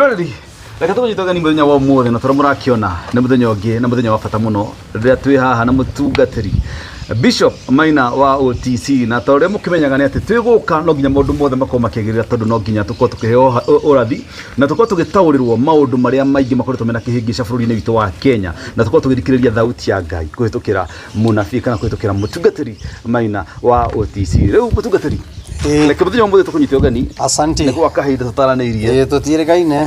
Mwĩroreri, reke tũkũnyite ũgeni mũthenya wa ũmũthĩ, na tũrĩa mũrakĩona nĩ mũthenya ũngĩ na mũthenya wa bata mũno rĩrĩa twĩ haha na mũtungatĩri Bishop Maina wa OTC. Na ta ũrĩa mũkĩmenyaga nĩ atĩ twĩ gũka no nginya maũndũ mothe makorwo makĩagĩrĩra, tondũ no nginya tũkorwo tũkĩheo ũrathi na tũkorwo tũgĩtaũrĩrwo maũndũ marĩa maingĩ makoretwo mena kĩhĩngĩca bũrũri-inĩ witũ wa Kenya, na tũkorwo tũgĩthikĩrĩria thauti ya Ngai kũhĩtũkĩra mũnabii kana kũhĩtũkĩra mũtungatĩri Maina wa OTC. Rĩu mũtungatĩri, reke mũthenya wa ũmũthĩ tũkũnyite ũgeni. Asante. Nĩ gwa kahinda tũtaranĩirie. Ĩĩ, tũtiĩrĩkaine.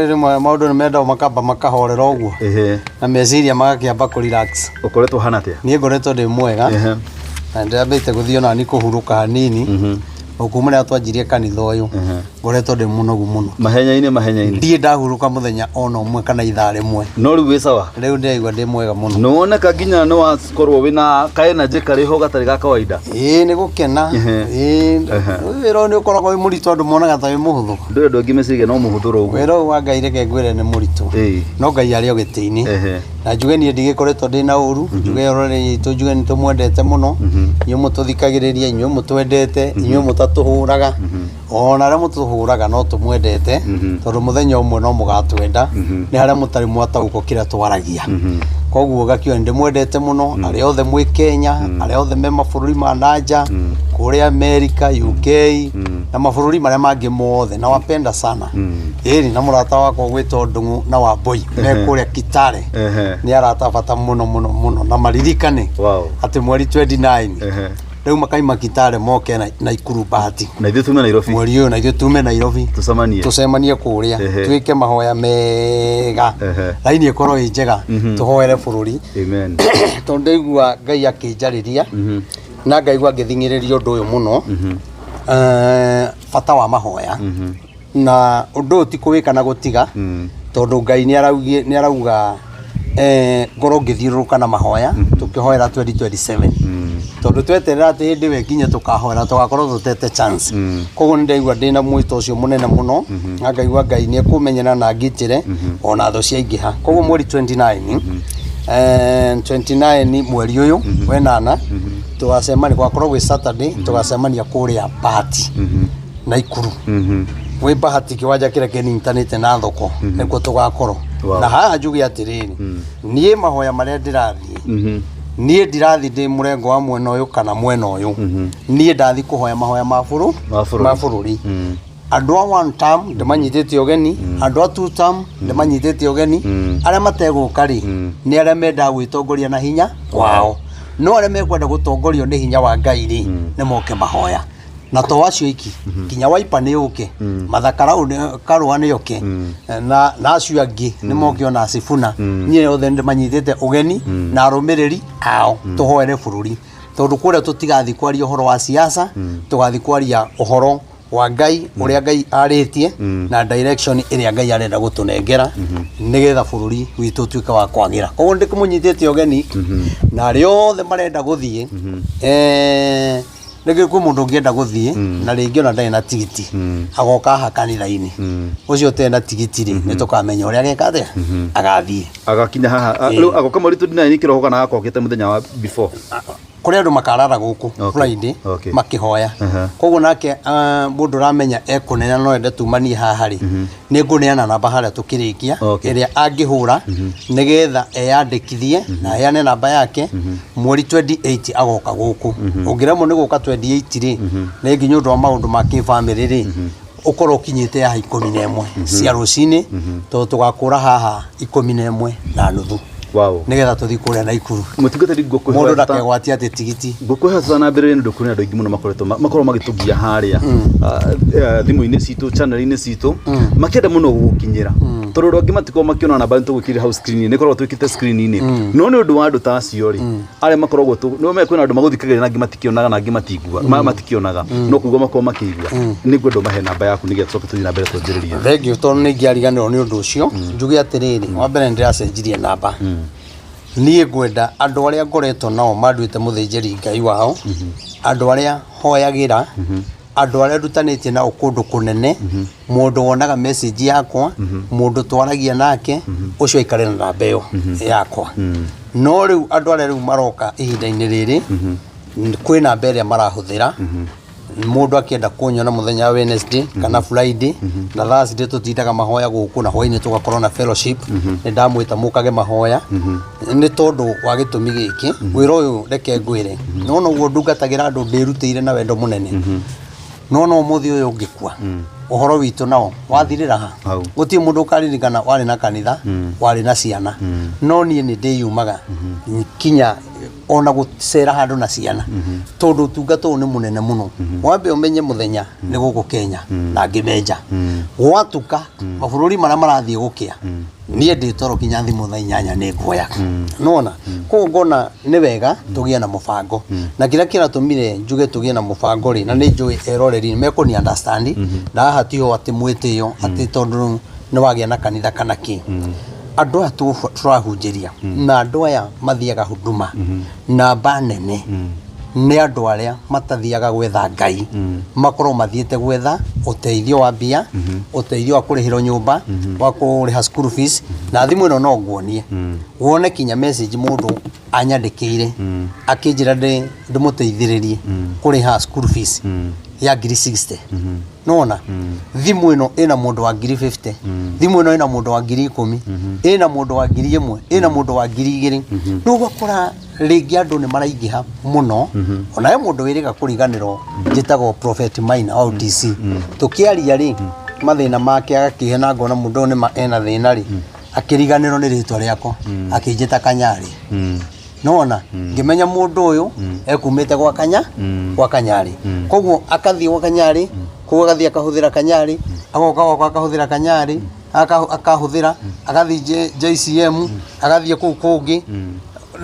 Rĩmwe maũndũ nĩ mendagwo makamba makahorera ũguo na meciria magakĩamba kũ relax. Ũkoretwo hana atĩa? Niĩ ngoretwo ndĩ mwega na ndĩrambĩte gũthiĩ onani kũhurũka hanini. O kuma rĩrĩa twanjirie kanitha ũyũ ngoretwo ndĩ mũnogu mũno. Mahenya-inĩ, mahenya-inĩ. Ndirĩ ndahurũka mũthenya ona ũmwe kana ithaa rĩmwe. No rĩu wĩ sawa? Rĩu ndĩraigua ndĩ mwega mũno. Nĩ woneka nginya nĩ wakorwo wĩna ka energy karĩ ho gatarĩ ga kawaida. Ĩĩ, nĩ gũkena. Ĩĩ, wĩra ũyũ nĩ ũkoragwo wĩ mũritũ, andũ monaga ta wĩ mũhũthũ. Ndũrĩ andũ aingĩ meciragia no mũhũthũ ũguo. Wĩra ũyũ wa Ngai, reke ngwĩre, nĩ mũritũ. No Ngai arĩ o gĩtĩ-inĩ. Na njuge niĩ ndigĩkoretwo ndĩ na ũru, njuge rũrĩrĩ itũ, njuge nĩ tũmwendete mũno, inyuĩ mũtũthikagĩrĩria, inyuĩ mũtwendete, inyuĩ mũtatũhũraga, ona arĩa mũtũhũraga no tũmwendete, tondũ mũthenya ũmwe no mũgatwenda nĩ harĩa mũtarĩ mwataũkwo kĩrĩa twaragia. Koguo gakiuga nĩ ndĩmwendete mũno, arĩa othe mwĩ Kenya, arĩa othe me mabũrũri ma nanja, kũrĩa America, UK na mabũrũri marĩa mangĩ mothe, nawapenda sana. Ĩni na mũrata wakwa gwĩtwo Ndung'u na Wambui me kũrĩa Kitale, nĩ arata bata mũno mũno mũno, na maririkane atĩ mweri 29 rĩu makaima Kitale moke Naikuru Bahati. Na ithuĩ tume Nairobi. Mweri ũyũ na ithuĩ tume Nairobi. Tũcemanie. Tũcemanie kũrĩa, twĩke mahoya mega, raini ĩkorwo ĩ njega, tũhoere bũrũri. Amen. Tondũ ndaigua Ngai akĩnjarĩria na ngaigua ngĩthing'ĩrĩria ũndũ ũyũ mũno, bata wa mahoya, na ũndũ ũyũ ti kũwĩka na gũtiga, tondũ Ngai nĩ arauga ngorwo ngĩthiũrũrũka na mahoya tũkĩhoera 2027, tondũ tweterera atĩ hĩndĩ ĩyo ĩkinye tũkahoera, tũgakorwo tũtete chance. Koguo nĩ ndaigua ndĩna mwĩto ũcio mũnene mũno na ngaigua Ngai nĩ ekũmenyera na ngitĩre ona thũ ciaingĩha. Koguo mweri 29, 29 mweri ũyũ wenana, tũgacemania, gwakorwo gwĩ Saturday, tũgacemania kũrĩa Bahati, Naikuru, gwĩ Bahati, kĩwanja kĩrĩa kĩnyitanĩte na thoko, nĩkuo tũgakorwo. Na haha njuge atĩrĩrĩ, niĩ mahoya marĩa ndĩrathiĩ, niĩ ndirathiĩ ndĩ mũrengo wa mwena ũyũ kana mwena ũyũ. Niĩ ndathiĩ kũhoya mahoya ma bũrũ Ma bũrũri. Ma bũrũri. Andũ a one term ndĩmanyitĩte ũgeni, andũ a two term ndĩmanyitĩte ũgeni. Arĩa mategũka rĩ, nĩ arĩa mendaga gwĩtongoria na hinya wao, no arĩa mekwenda gũtongorio nĩ hinya wa Ngai rĩ, nĩ moke mahoya. Na to acio iki, nginya Wiper nĩ ũke, Martha Karũa nĩ oke, na acio angĩ nĩ moke, ona Sifuna. Niĩ othe ndĩmanyitĩte ũgeni na arũmĩrĩri ao, tũhoere bũrũri, tondũ kũrĩa tũtigathiĩ kwaria ũhoro wa siasa, tũgathiĩ kwaria ũhoro wa Ngai, ũrĩa Ngai arĩtie na direction ĩrĩa Ngai arenda gũtũnengera nĩgetha bũrũri witũ ũtuĩke wa kwagĩra. Koguo ndĩkũmũnyitĩte ũgeni na arĩa othe marenda gũthiĩ. Rĩngĩ kwĩ mũndũ ũngĩenda gũthiĩ na rĩngĩ ona ndarĩ na tigiti, agoka haha kanitha-inĩ. Ũcio ũtarĩ na tigiti rĩ, nĩ tũkamenya ũrĩa ageka atĩa, agathiĩ. Agakinya haha rĩu agoka mweri 29 kĩroko kana agakokĩte mũthenya wa before? Kũrĩ andũ makarara gũkũ Friday makĩhoya. Koguo nake mũndũ ũramenya ekũneana no ende tumanie haha rĩ, nĩ ngũneana namba harĩa tũkĩrĩkia, ĩrĩa angĩhũra nĩgetha eyandĩkithie na aheane namba yake. Mweri 28 agoka gũkũ. Ũngĩremwo nĩ gũka 28 rĩ, nĩ nginya ũndũ wa maũndũ ma kĩbamĩrĩ rĩ, ũkorwo ũkinyĩte haha 11 cia rũcinĩ, tondũ tũgakũra haha 11:30 nĩgetha tũthiĩ kũrĩa Naikuru. Mũtungatĩri, Mũndũ ngũkwĩhoya ndakegwatie atĩ tigiti. Ngũkwĩhoya tũtanambĩrĩria, nĩ ũndũ kũrĩ andũ aingĩ mũno makoretwo makorwo magĩtũgia harĩa thimũ-inĩ citũ, channel-inĩ citũ, makĩenda mũno gũgũkinyĩra, tondũ andũ angĩ matikoragwo makĩona namba nĩ tũgwĩkĩrĩra hau screen-inĩ, nĩ ĩkoragwo twĩkĩte screen-inĩ. No nĩ ũndũ wa andũ ta acio rĩ, arĩa makoragwo nĩ ũmenye kwĩna andũ magũthikagĩrĩria na angĩ matikĩonaga na angĩ matingua matikĩonaga, no kũigua makoragwo makĩigua. Nĩ ngwenda ũmahe namba yaku nĩgetha tũcoke tũthiĩ na mbere twanjĩrĩrie. Thengiũ, tondũ nĩ ingĩariganĩrwo nĩ ũndũ ũcio. Njuge atĩrĩrĩ, wa mbere nĩ ndĩracenjirie namba. Niĩ ngwenda andũ arĩa ngoretwo nao manduĩte mũthĩnjĩri Ngai wao, andũ arĩa hoyagĩra, andũ arĩa ndutanĩtie nao kũndũ kũnene, mũndũ wonaga message yakwa, mũndũ twaragia nake, ũcio aikare na namba ĩyo yakwa. No rĩu andũ arĩa rĩu maroka ihinda-inĩ rĩrĩ, kwĩ namba ĩrĩa marahũthĩra. Mũndũ akĩenda kũnyona mũthenya wa Wednesday kana Friday na Thursday, tũtindaga mahoya gũkũ na hwainĩ tũgakorwo na fellowship. Nĩ ndamwĩta mũkage mahoya nĩ tondũ wa gĩtũmi gĩkĩ. Wĩra ũyũ, reke ngwĩre, nona ũguo ndungatagĩra andũ ndĩrutĩire na wendo mũnene, no ũmũthĩ ũyũ ũngĩkua, ũhoro witũ nao wathirĩra ha? Hau. Gũtirĩ mũndũ ũkaririkana warĩ na kanitha, warĩ na ciana. No niĩ nĩ ndĩyumaga kinya ona gũcera handũ na ciana, tondũ ũtungata ũyũ nĩ mũnene mũno. Wambe ũmenye mũthenya nĩ gũkũ Kenya na ngĩmenja gwatuka mabũrũri marĩa marathiĩ gũkĩa, niĩ ndĩ toro kinya thimũ thaa 8 nĩ nguoya nona. Koguo ngona nĩ wega tũgĩe na mũbango, na kĩrĩa kĩratũmire njuge tũgĩe na mũbango rĩ, na nĩ njũĩ eroreri mekũni understand, na haha tiho atĩ mwĩtĩo atĩ tondũ nĩ wagĩa na kanitha kana kĩ. Andũ aya tũrahunjĩria na andũ aya mathiaga huduma namba nene nĩ andũ arĩa matathiaga gwetha Ngai, makorwo mathiĩte gwetha ũteithio wa mbia, ũteithio wa kũrĩhĩrwo nyũmba, wa kũrĩha school fees. Na thimũ ĩno no nguonie wone kinya message mũndũ anyandĩkĩire akĩnjĩra ndĩmũteithĩrĩrie kũrĩha school fees ya ngiri 60. Nona thimũ ĩno ĩna mũndũ wa ngiri 50, thimũ ĩno ĩna mũndũ wa ngiri 10, ĩna mũndũ wa 1000, ĩna mũndũ wa 2000. Rĩu ũgakora rĩngĩ andũ nĩ maraingĩha mũno. Ona he mũndũ wĩrĩga kũriganĩrwo, njĩtagwo Prophet Maina wa OTC. Tũkĩaria rĩ mathĩna make, agakĩhe na ngona mũndũ ũyũ nĩma ena thĩna rĩ, akĩriganĩrwo nĩ rĩtwa rĩakwa, akĩnjĩta Kanyarĩ. Nona ngĩmenya mũndũ ũyũ ekumĩte gwa Kanya, gwa Kanyarĩ. Koguo akathiĩ gwa Kanyarĩ, koguo agathiĩ akahũthĩra Kanyarĩ, agoka gwakwa akahũthĩra Kanyarĩ, akahũthĩra agathiĩ JCM, agathiĩ kũu kũngĩ.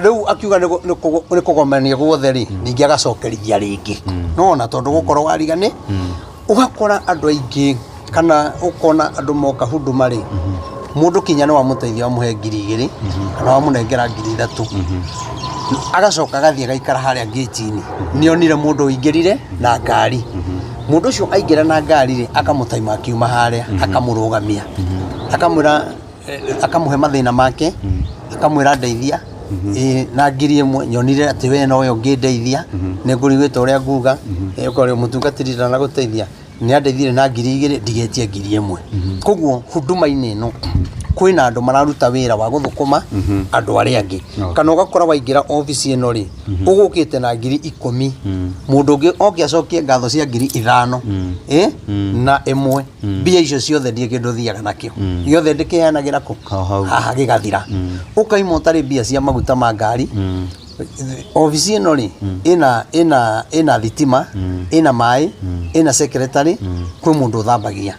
Rĩu akiuga nĩ kũgomania guothe rĩ, ningĩ agacokerithia rĩngĩ. Nona tondũ gũkorwo warigani, ũgakora andũ aingĩ kana ũkona andũ moka huduma rĩ, mũndũ kinya nĩ wamũteithia, wamũhe 2000 kana wamũnengera 3000, agacoka agathiĩ agaikara harĩa ngĩti-inĩ. Nĩ onire mũndũ ũingĩrire na ngari. Mũndũ ũcio aingĩra na ngari rĩ, akamũtaima akiuma harĩa, akamũrũgamia, akamwĩra akamũhe mathĩna make, akamwĩra, "Ndeithia na 1000, nyonire atĩ we nowe ũngĩndeithia, nĩ ngũrigĩte ũrĩa nguga. Ũkorwo mũtungatĩri ndanagũteithia, nĩ andeithire na 2000, ndigetie 1000." Koguo huduma-inĩ ĩno kwĩna andũ mararuta wĩra wa gũthũkũma andũ arĩa angĩ. Kana ũgakora waingĩra obici ĩno rĩ, ũgũkĩte na 10,000, mũndũ ũngĩ oke acokie ngatho cia 5000 na ĩmwe. Mbia icio ciothe ndiĩ kĩndũ thiaga nakĩo, gĩothe ndĩkĩheanagĩra kũ? Hau hau. Haha gĩgathira, ũkaima ũtarĩ mbia cia maguta ma ngari. Obici ĩno rĩ, ĩna thitima, ĩna maĩ, ĩna secretary, kwĩ mũndũ ũthambagia,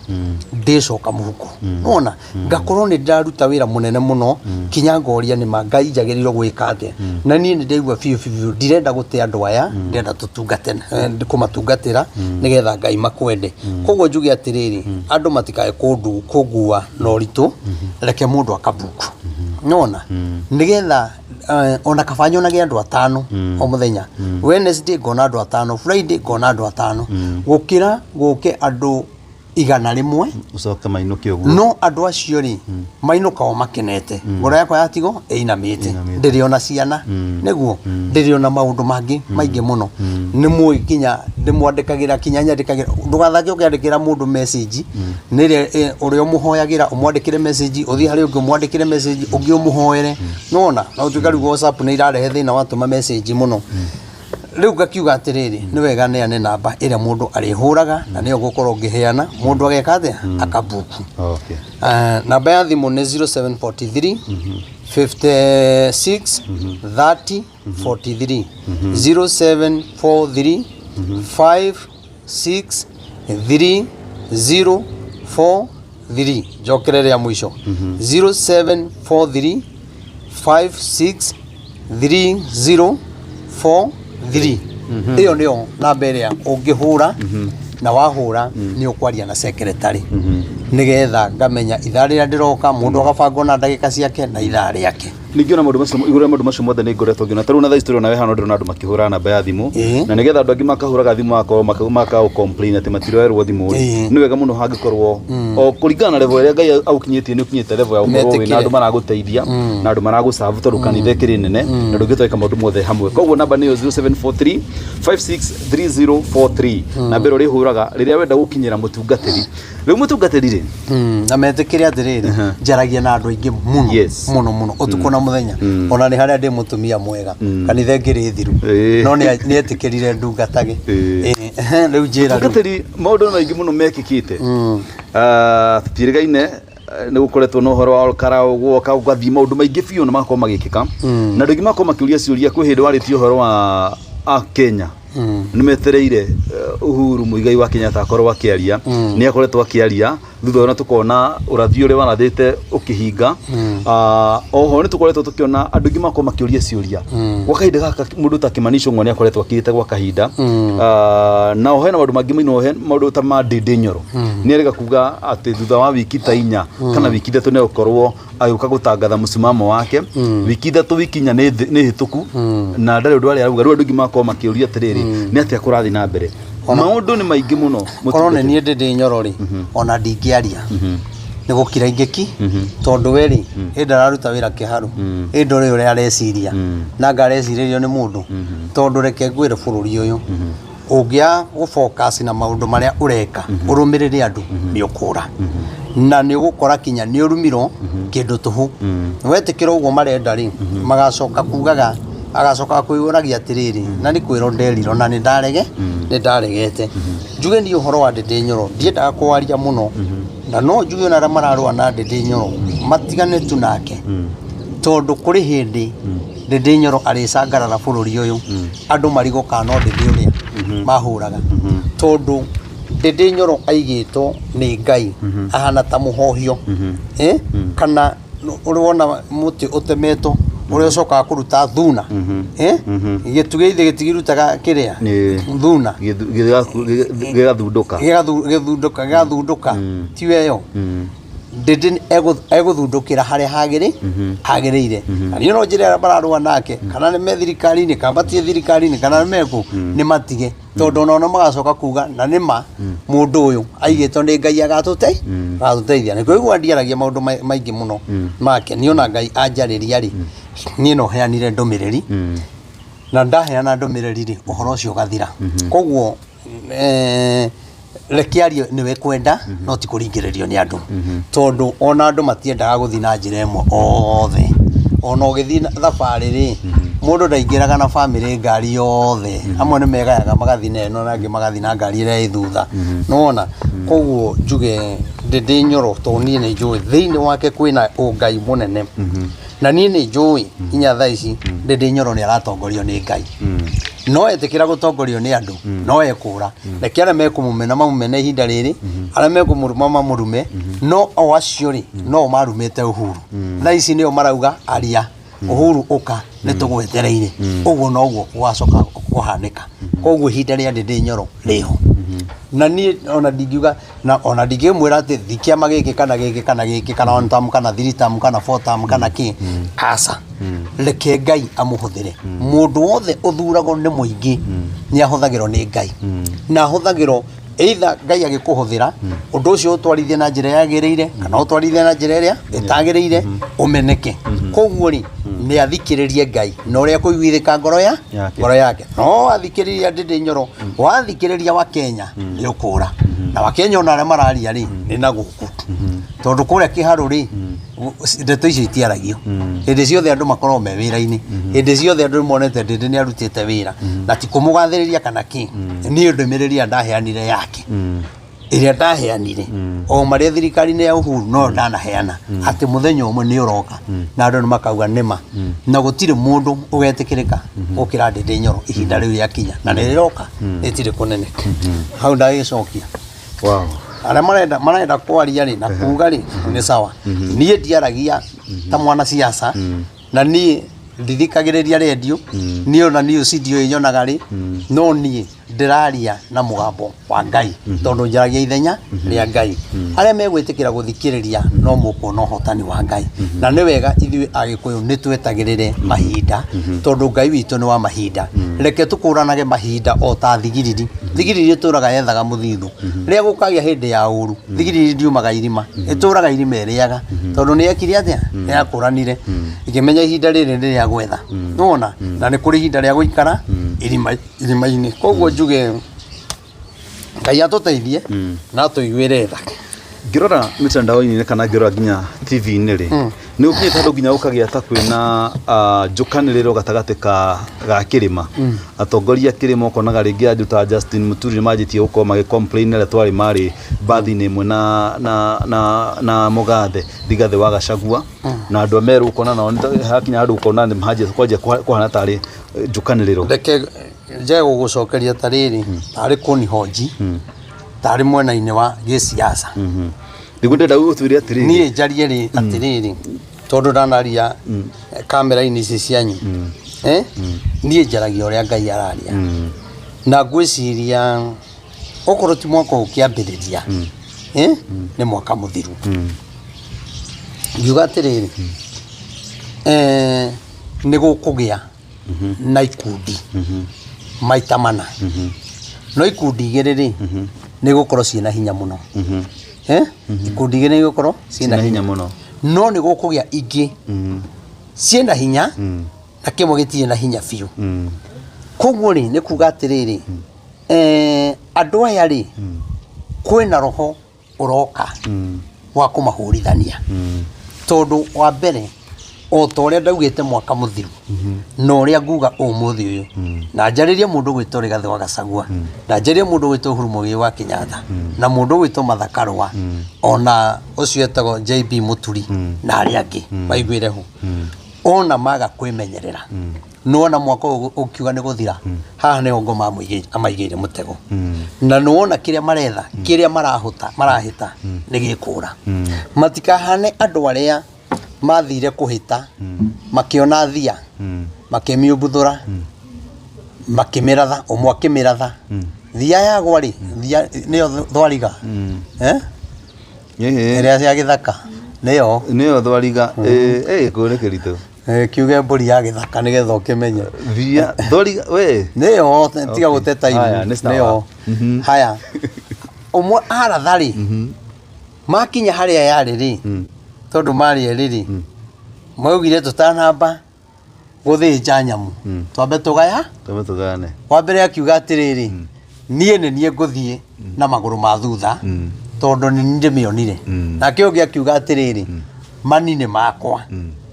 ndĩcoka mũhuko. Nona ngakorwo nĩ ndĩraruta wĩra mũnene mũno, kinya ngoria nĩ ma Ngai njagĩrĩirwo gwĩka atĩa. Na niĩ nĩ ndaigua biũ biũ biũ ndirenda gũte andũ aya, ndĩrenda tũtungate, kũmatungatĩra nĩgetha Ngai makwende. Koguo njuge atĩrĩrĩ, andũ matikae kũngua na ũritũ, reke mũndũ akabuku nona nĩgetha ona kaba nyonage andũ atano o mũthenya. Wednesday ngona andũ atano, Friday ngona andũ atano, gũkĩra gũke andũ 100. Ũcoke mainũke ũguo. No andũ acio rĩ, mainũka o makenete, ngoro yakwa yatigo ĩinamĩte. Ĩinamĩte. Ndĩrĩ ona ciana nĩguo, ndĩrĩ ona maũndũ mangĩ maingĩ mũno. Nĩ mũĩ kinya ndĩmwandĩkagĩra, kinya nyandĩkagĩra. Ndũgathake ũkĩandĩkĩra mũndũ message nĩ ĩrĩa ũrĩa ũmũhoyagĩra, ũmwandĩkĩre message, ũthiĩ harĩ ũngĩ ũmwandĩkĩre message, ũngĩ ũmũhoere. Nona no tuĩka rĩu WhatsApp nĩ irarehe thĩna watũma message mũno. Rĩu ngakiuga atĩrĩrĩ, nĩ wega neane namba ĩrĩa mũndũ arĩhũraga, na nĩyo ngũkorwo ngĩheana, mũndũ ageka atĩa, akabuku. Namba ya thimũ nĩ 0743 56 30 43, 0743 56 3 0 4 3. Njokere rĩa mũico, 0743 56 3 0 4 3. Ĩyo nĩyo namba ĩrĩa ũngĩhũra, na wahũra nĩ ũkwaria na secretary, nĩgetha ngamenya ithaa rĩrĩa ndĩroka, mũndũ agabangwo na ndagĩka ciake na ithaa rĩake. Ningĩ ona maũndũ macio, igũrũ rĩa maũndũ macio mothe, nĩ ngoretwo ngĩona ta rĩu na thaa ici tũrĩ onawe hana, ndĩrona andũ makĩhũra namba ya thimũ, na nĩgetha andũ angĩ makahũraga thimũ magakorwo maka complain atĩ matiroerwo thimũ rĩ, nĩ wega mũno hangĩkorwo o kũringana na level ĩrĩa Ngai agũkinyĩtie, nĩ ũkinyĩte level ya gũkorwo wĩna Metĩkĩre. andũ maragũteithia na andũ maragũcabu, tondũ kanitha ĩkĩrĩ nene na ndũngĩhota gwĩka maũndũ mothe hamwe. Koguo namba nĩyo 0743 563043, namba ĩrĩa ũrĩhũraga rĩrĩa wenda gũkinyĩra mũtungatĩri. Rĩu mũtungatĩri rĩ, Na metĩkĩre atĩrĩrĩ, njaragia na andũ aingĩ mũno, mũno mũno, ũtukũ na mũthenya. Ona nĩ harĩa ndĩ mũtumia mwega, kanitha ĩngĩ thiru, no nĩ etĩkĩrire ndungatage. Ĩĩ, rĩu njĩra rĩu. Mũtungatĩri, maũndũ nĩ maingĩ mũno mekĩkĩte. Ah, tũtiĩrĩgaine, nĩ gũkoretwo na ũhoro wa Olkarau gwoka, gũgathiĩ maũndũ maingĩ biũ na magakorwo magĩkĩka, na andũ aingĩ magakorwo makĩũria ciũria. Kwĩ hĩndĩ warĩtie ũhoro wa a Kenya nĩ metereire Uhuru Muigai wa Kenyatta akorwo akĩaria. Nĩ akoretwo akĩaria thutha ũyũ na tũkona ũrathi ũrĩa warathĩte ũkĩhinga. Ah, oho nĩ tũkoretwo tũkĩona andũ aingĩ makorwo makĩũria ciũria gwa kahinda gaka. Mũndũ ta Kĩmani Ichung'wa nĩ akoretwo akirĩte gwa kahinda. Ah, na oho hena maũndũ mangĩ mũno, he maũndũ ta ma Ndĩndĩ Nyoro, nĩ erĩga kuga atĩ thutha wa wiki ta 4 kana wiki 3 nĩ egũkorwo agĩũka gũtangatha mũsimamo wake. Wiki 3, wiki 4 nĩ hĩtũku na ndarĩ ũndũ arĩa arauga. Rĩu andũ aingĩ magakorwo makĩũria atĩrĩrĩ, nĩ atĩa kũrathiĩ na mbere? Maũndũ nĩ maingĩ mũno. Korwo nĩ niĩ ndĩ Nyoro rĩ, ona ndingĩaria, nĩ gũkira ingĩki, tondũ we rĩ, ĩ ndararuta wĩra kĩharu, ĩ ndũrĩ ũrĩa areciria na anga arecirĩrio nĩ mũndũ. Tondũ reke ngwĩre, bũrũri ũyũ ũngĩaga gũ focus na maũndũ marĩa ũreka, ũrũmĩrĩre andũ, nĩ ũkũra na nĩ ũgũkora kinya nĩ ũrumirwo kĩndũ tũhũ. Wetĩkĩra ũguo marenda rĩ, magacoka kugaga, agacoka kwĩyũragia atĩrĩrĩ, na nĩ kwĩrwo nderirwo na nĩ ndarege, nĩ ndaregete. Njuge niĩ ũhoro wa Ndĩndĩ Nyoro ndiendaga kwaria mũno, na no njuge ona arĩa mararũa na Ndĩndĩ Nyoro matigane tu nake, tondũ kũrĩ hĩndĩ Ndĩndĩ Nyoro arĩcangarara bũrũri ũyũ, andũ marigwo kana no Ndĩndĩ ũrĩa mahũraga, tondũ Ndĩndĩ Nyoro aigĩtwo nĩ Ngai ahana ta mũhohio. Eh? Kana ũrĩ wona mũtĩ ũtemetwo ũrĩa ũcokaga kũruta thuna? Eh? Gĩtugĩ ithe gĩtigirutaga kĩrĩa thuna. Gĩgathundũka. Gĩgathundũka, gĩgathundũka, tiwe ĩyo Ndĩndĩ egũthundũkĩra harĩa hagĩrĩire. Na niĩ no njĩre arĩa mararũa nake, kana nĩ me thirikari-inĩ kana matirĩ thirikari-inĩ kana nĩ mekũ, nĩ matige, tondũ ona magacoka kuga na nĩ ma mũndũ ũyũ aigĩtwo nĩ Ngai agatũteithia. Nĩkĩo igua ndiaragia maũndũ maingĩ mũno make. Niĩ ona Ngai anjarĩria rĩ, niĩ no heanire ndũmĩrĩri, na ndaheana ndũmĩrĩri rĩ, ũhoro ũcio ũgathira. Koguo reke arie nĩwe kwenda, no ti kũringĩrĩrio nĩ andũ, tondũ ona andũ matiendaga gũthiĩ na njĩra ĩmwe othe. Ona ũgĩthiĩ na thabarĩ rĩ, mũndũ ndaingĩraga na bamĩrĩ ngari yothe. Amwe nĩ megayaga magathiĩ na ĩno, na angĩ magathiĩ na ngari ĩrĩa ĩ thutha, nĩwona? Koguo njuge Ndĩndĩ Nyoro, tondũ niĩ nĩ njũĩ thĩinĩ wake kwĩna ũngai mũnene, na niĩ nĩ njũĩ nginya thaa ici Ndĩndĩ Nyoro nĩ aratongorio nĩ Ngai. No etĩkĩra gũtongorio nĩ andũ, no ekũra. Reke arĩa mekũmũmena mamũmene ihinda rĩrĩ, arĩa mekũmũruma mamũrume, no o acio rĩ, no marumĩte Uhuru, thaa ici nĩo marauga aria, Uhuru ũka, nĩ tũgwetereire. Ũguo noguo gũgacoka kũhanĩka. Koguo ihinda rĩa Ndĩndĩ Nyoro rĩho, na niĩ ona ndingiuga na ona ndingĩmwĩra atĩ thi kĩama gĩkĩ kana gĩkĩ kana gĩkĩ kana one term kana three term kana four term kana kĩ. Aca, reke Ngai amũhũthĩre. Mũndũ wothe ũthuragwo nĩ mũingĩ nĩ ahũthagĩrwo nĩ Ngai, na ahũthagĩrwo either Ngai agĩkũhũthĩra ũndũ ũcio ũtwarithie na njĩra yagĩrĩire kana ũtwarithie na njĩra ĩrĩa ĩtagĩrĩire ũmeneke. Koguo rĩ, nĩ athikĩrĩrie Ngai na ũrĩa kũiguithĩka ngoro ya Yake. Ngoro yake. No wathikĩrĩria Ndĩndĩ Nyoro, wathikĩrĩria wa Kenya, nĩ ũkũra na wa Kenya. Ona arĩa mararia rĩ, nĩ na gũkũ, tondũ kũrĩa kĩharũ rĩ, ndeto icio itiaragio. Hĩndĩ ciothe andũ makoragwo me wĩra-inĩ, hĩndĩ ciothe andũ nĩmonete Ndĩndĩ nĩ arutĩte wĩra, na ti kũmũgathĩrĩria kana kĩ. Niĩ ndũmĩrĩri ĩrĩa ndaheanire yake, ĩrĩa ndaheanire o marĩa thirikari-inĩ ya Uhuru, no ndanaheana atĩ mũthenya ũmwe nĩ ũroka na andũ nĩ makauga nĩma, na gũtirĩ mũndũ ũgetĩkĩrĩka gũkĩra Ndĩndĩ Nyoro ihinda rĩu rĩakinya, na nĩ rĩroka, rĩtirĩ kũnene hau ndagĩcokia. Arĩa marenda kwaria rĩ na kuga rĩ, nĩ sawa. Niĩ ndiaragia ta mwanasiasa, na niĩ ndithikagĩrĩria rendio. Niĩ ona news ndiũĩ nyonaga rĩ, no niĩ Ndĩraria na mũgambo wa Ngai, tondũ njaragia ithenya rĩa Ngai. Arĩa megwĩtĩkĩra gũthikĩrĩria no mũkuona ũhotani wa Ngai. Na nĩ wega ithuĩ Agĩkũyũ nĩ twetagĩrĩre mahinda, tondũ Ngai witũ nĩ wa mahinda. Reke tũkũranage mahinda o ta thigiriri. Thigiriri ĩtũraga yethaga mũthithũ. Rĩrĩa gũkagĩa hĩndĩ ya ũru, thigiriri ndiumaga irima, ĩtũraga irima ĩrĩaga, tondũ nĩ yekire atĩa? Nĩ yakũranire, ĩkĩmenya ihinda rĩrĩ nĩ rĩa gwetha. Nĩwona? Na nĩ kũrĩ ihinda rĩa gũikara irima irima-inĩ. Koguo njuge Ngai atũteithie na atũiguĩre tha. Ngĩrora mitandao-inĩ kana ngĩrora nginya TV-inĩ rĩ, nĩ gũkinyĩte handũ nginya gũkagĩa ta kwĩna njũkanĩrĩro gatagatĩ ka ga kĩrĩma. Atongoria a kĩrĩma ũkonaga rĩngĩ andũ ta Justin Muturi nĩ manjĩtie gũkorwo magĩ complain arĩa twarĩ marĩ mbathi-inĩ ĩmwe na mũgathe Rigathĩ wa Gachagua, na andũ a Meru ũkona nao hakinya handũ ũkona nĩ manjia kwanjia kũhana tarĩ njũkanĩrĩro. Reke njage gũgũcokeria ta rĩrĩ, tarĩ kũnihoji, tarĩ mwena-inĩ wa gĩsiasa. Nĩguo ndĩrenda ũtwĩre atĩrĩrĩ. Niĩ njarie rĩ atĩrĩrĩ, tondũ ndanaria kamera-inĩ ici cianyu, niĩ njaragia ũrĩa Ngai araria. Na ngwĩciria okorwo ti mwaka ũyũ ũkĩambĩrĩria, nĩ mwaka mũthiru. Ngiuga atĩrĩrĩ, nĩ gũkũgĩa na ikundi maita mana, no ikundi igĩrĩ rĩ, nĩ gũkorwo ciĩna hinya mũno. Ikundi igĩrĩ nĩ gũkorwo ciĩna hinya mũno, no nĩ gũkũgĩa ingĩ ciĩna hinya na kĩmwe gĩtirĩ na hinya biũ. Koguo rĩ, nĩ kuga atĩrĩrĩ, andũ aya rĩ, kwĩna roho ũroka wa kũmahũrithania, tondũ wa mbere, o ta ũrĩa ndaugĩte mwaka mũthiru na ũrĩa nguga ũmũthĩ ũyũ, na njarĩrie mũndũ gwĩtwo Rigathĩ wa Gachagua, na njarĩrie mũndũ gwĩtwo Uhuru Muigai wa Kenyatta, na mũndũ gwĩtwo Martha Karua, ona ũcio etagwo JB Muturi, na arĩa angĩ maiguĩre ho, ona maga kwĩmenyerera, nĩwona mwaka ũyũ ũkiuga nĩ gũthira, haha nĩho ngoma amaigĩire mũtego. Na nĩwona kĩrĩa maretha, kĩrĩa marahũta marahĩta nĩ gĩkũra. Matikahane andũ arĩa mathire kũhĩta, makĩona thia, makĩmiumbuthũra, makĩmĩratha, ũmwe akĩmĩratha thia yagwa rĩ, thia nĩyo thwariga, eh? Ĩrĩa ya gĩthaka nĩyo. Nĩyo thwariga kũu nĩ kĩritũ. Kiuge mbũri ya gĩthaka nĩgetha ũkĩmenye. Thia thwariga we. Nĩyo, tiga gũteta. Haya, iru nĩ sawa. Nĩyo. Haya, ũmwe aratha rĩ, makinya harĩa yarĩ rĩ, tondũ marĩ erĩ rĩ, maugire tũtanamba gũthĩnja nyamũ, twambe tũgaya. Twambe tũgayane. Wa mbere akiuga atĩrĩrĩ, niĩ nĩ niĩ ngũthiĩ na magũrũ ma thutha, tondũ nĩ niĩ ndĩmĩonire. Nake ũngĩ akiuga atĩrĩrĩ, mani nĩ makwa,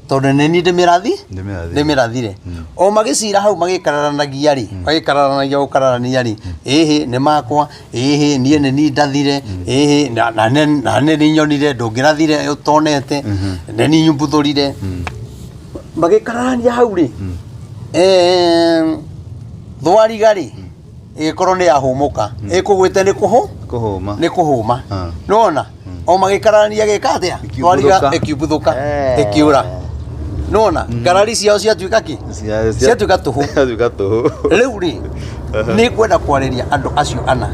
tondũ nĩ niĩ ndĩmĩrathi. Ndĩmĩrathire. Ndĩmĩrathire. O magĩcira hau magĩkararanagia rĩ, magĩkararanagia gũkararania rĩ, ĩhĩ nĩ makwa, ĩhĩ niĩ nĩ niĩ ndathire, ĩhĩ na nĩ niĩ nyonire, ndũngĩrathire ũtonete, nĩ niĩ nyumbuthũrire. Magĩkararania hau rĩ, thwariga rĩ, ĩgĩkorwo nĩ yahũmũka, ĩkũgwĩte nĩ kũhũ. Kũhũma. Nĩ kũhũma. Nĩwona o magĩkararania gĩka atĩa? Ĩkiumbuthũka. Thwariga ĩkiumbuthũka, ĩkĩũra. Nĩwona ngarari ciao ciatuĩka kĩ? Ciatuĩka tũhũ. Ciatuĩka tũhũ. Rĩu rĩ, nĩ ngwenda kwarĩria andũ acio ana,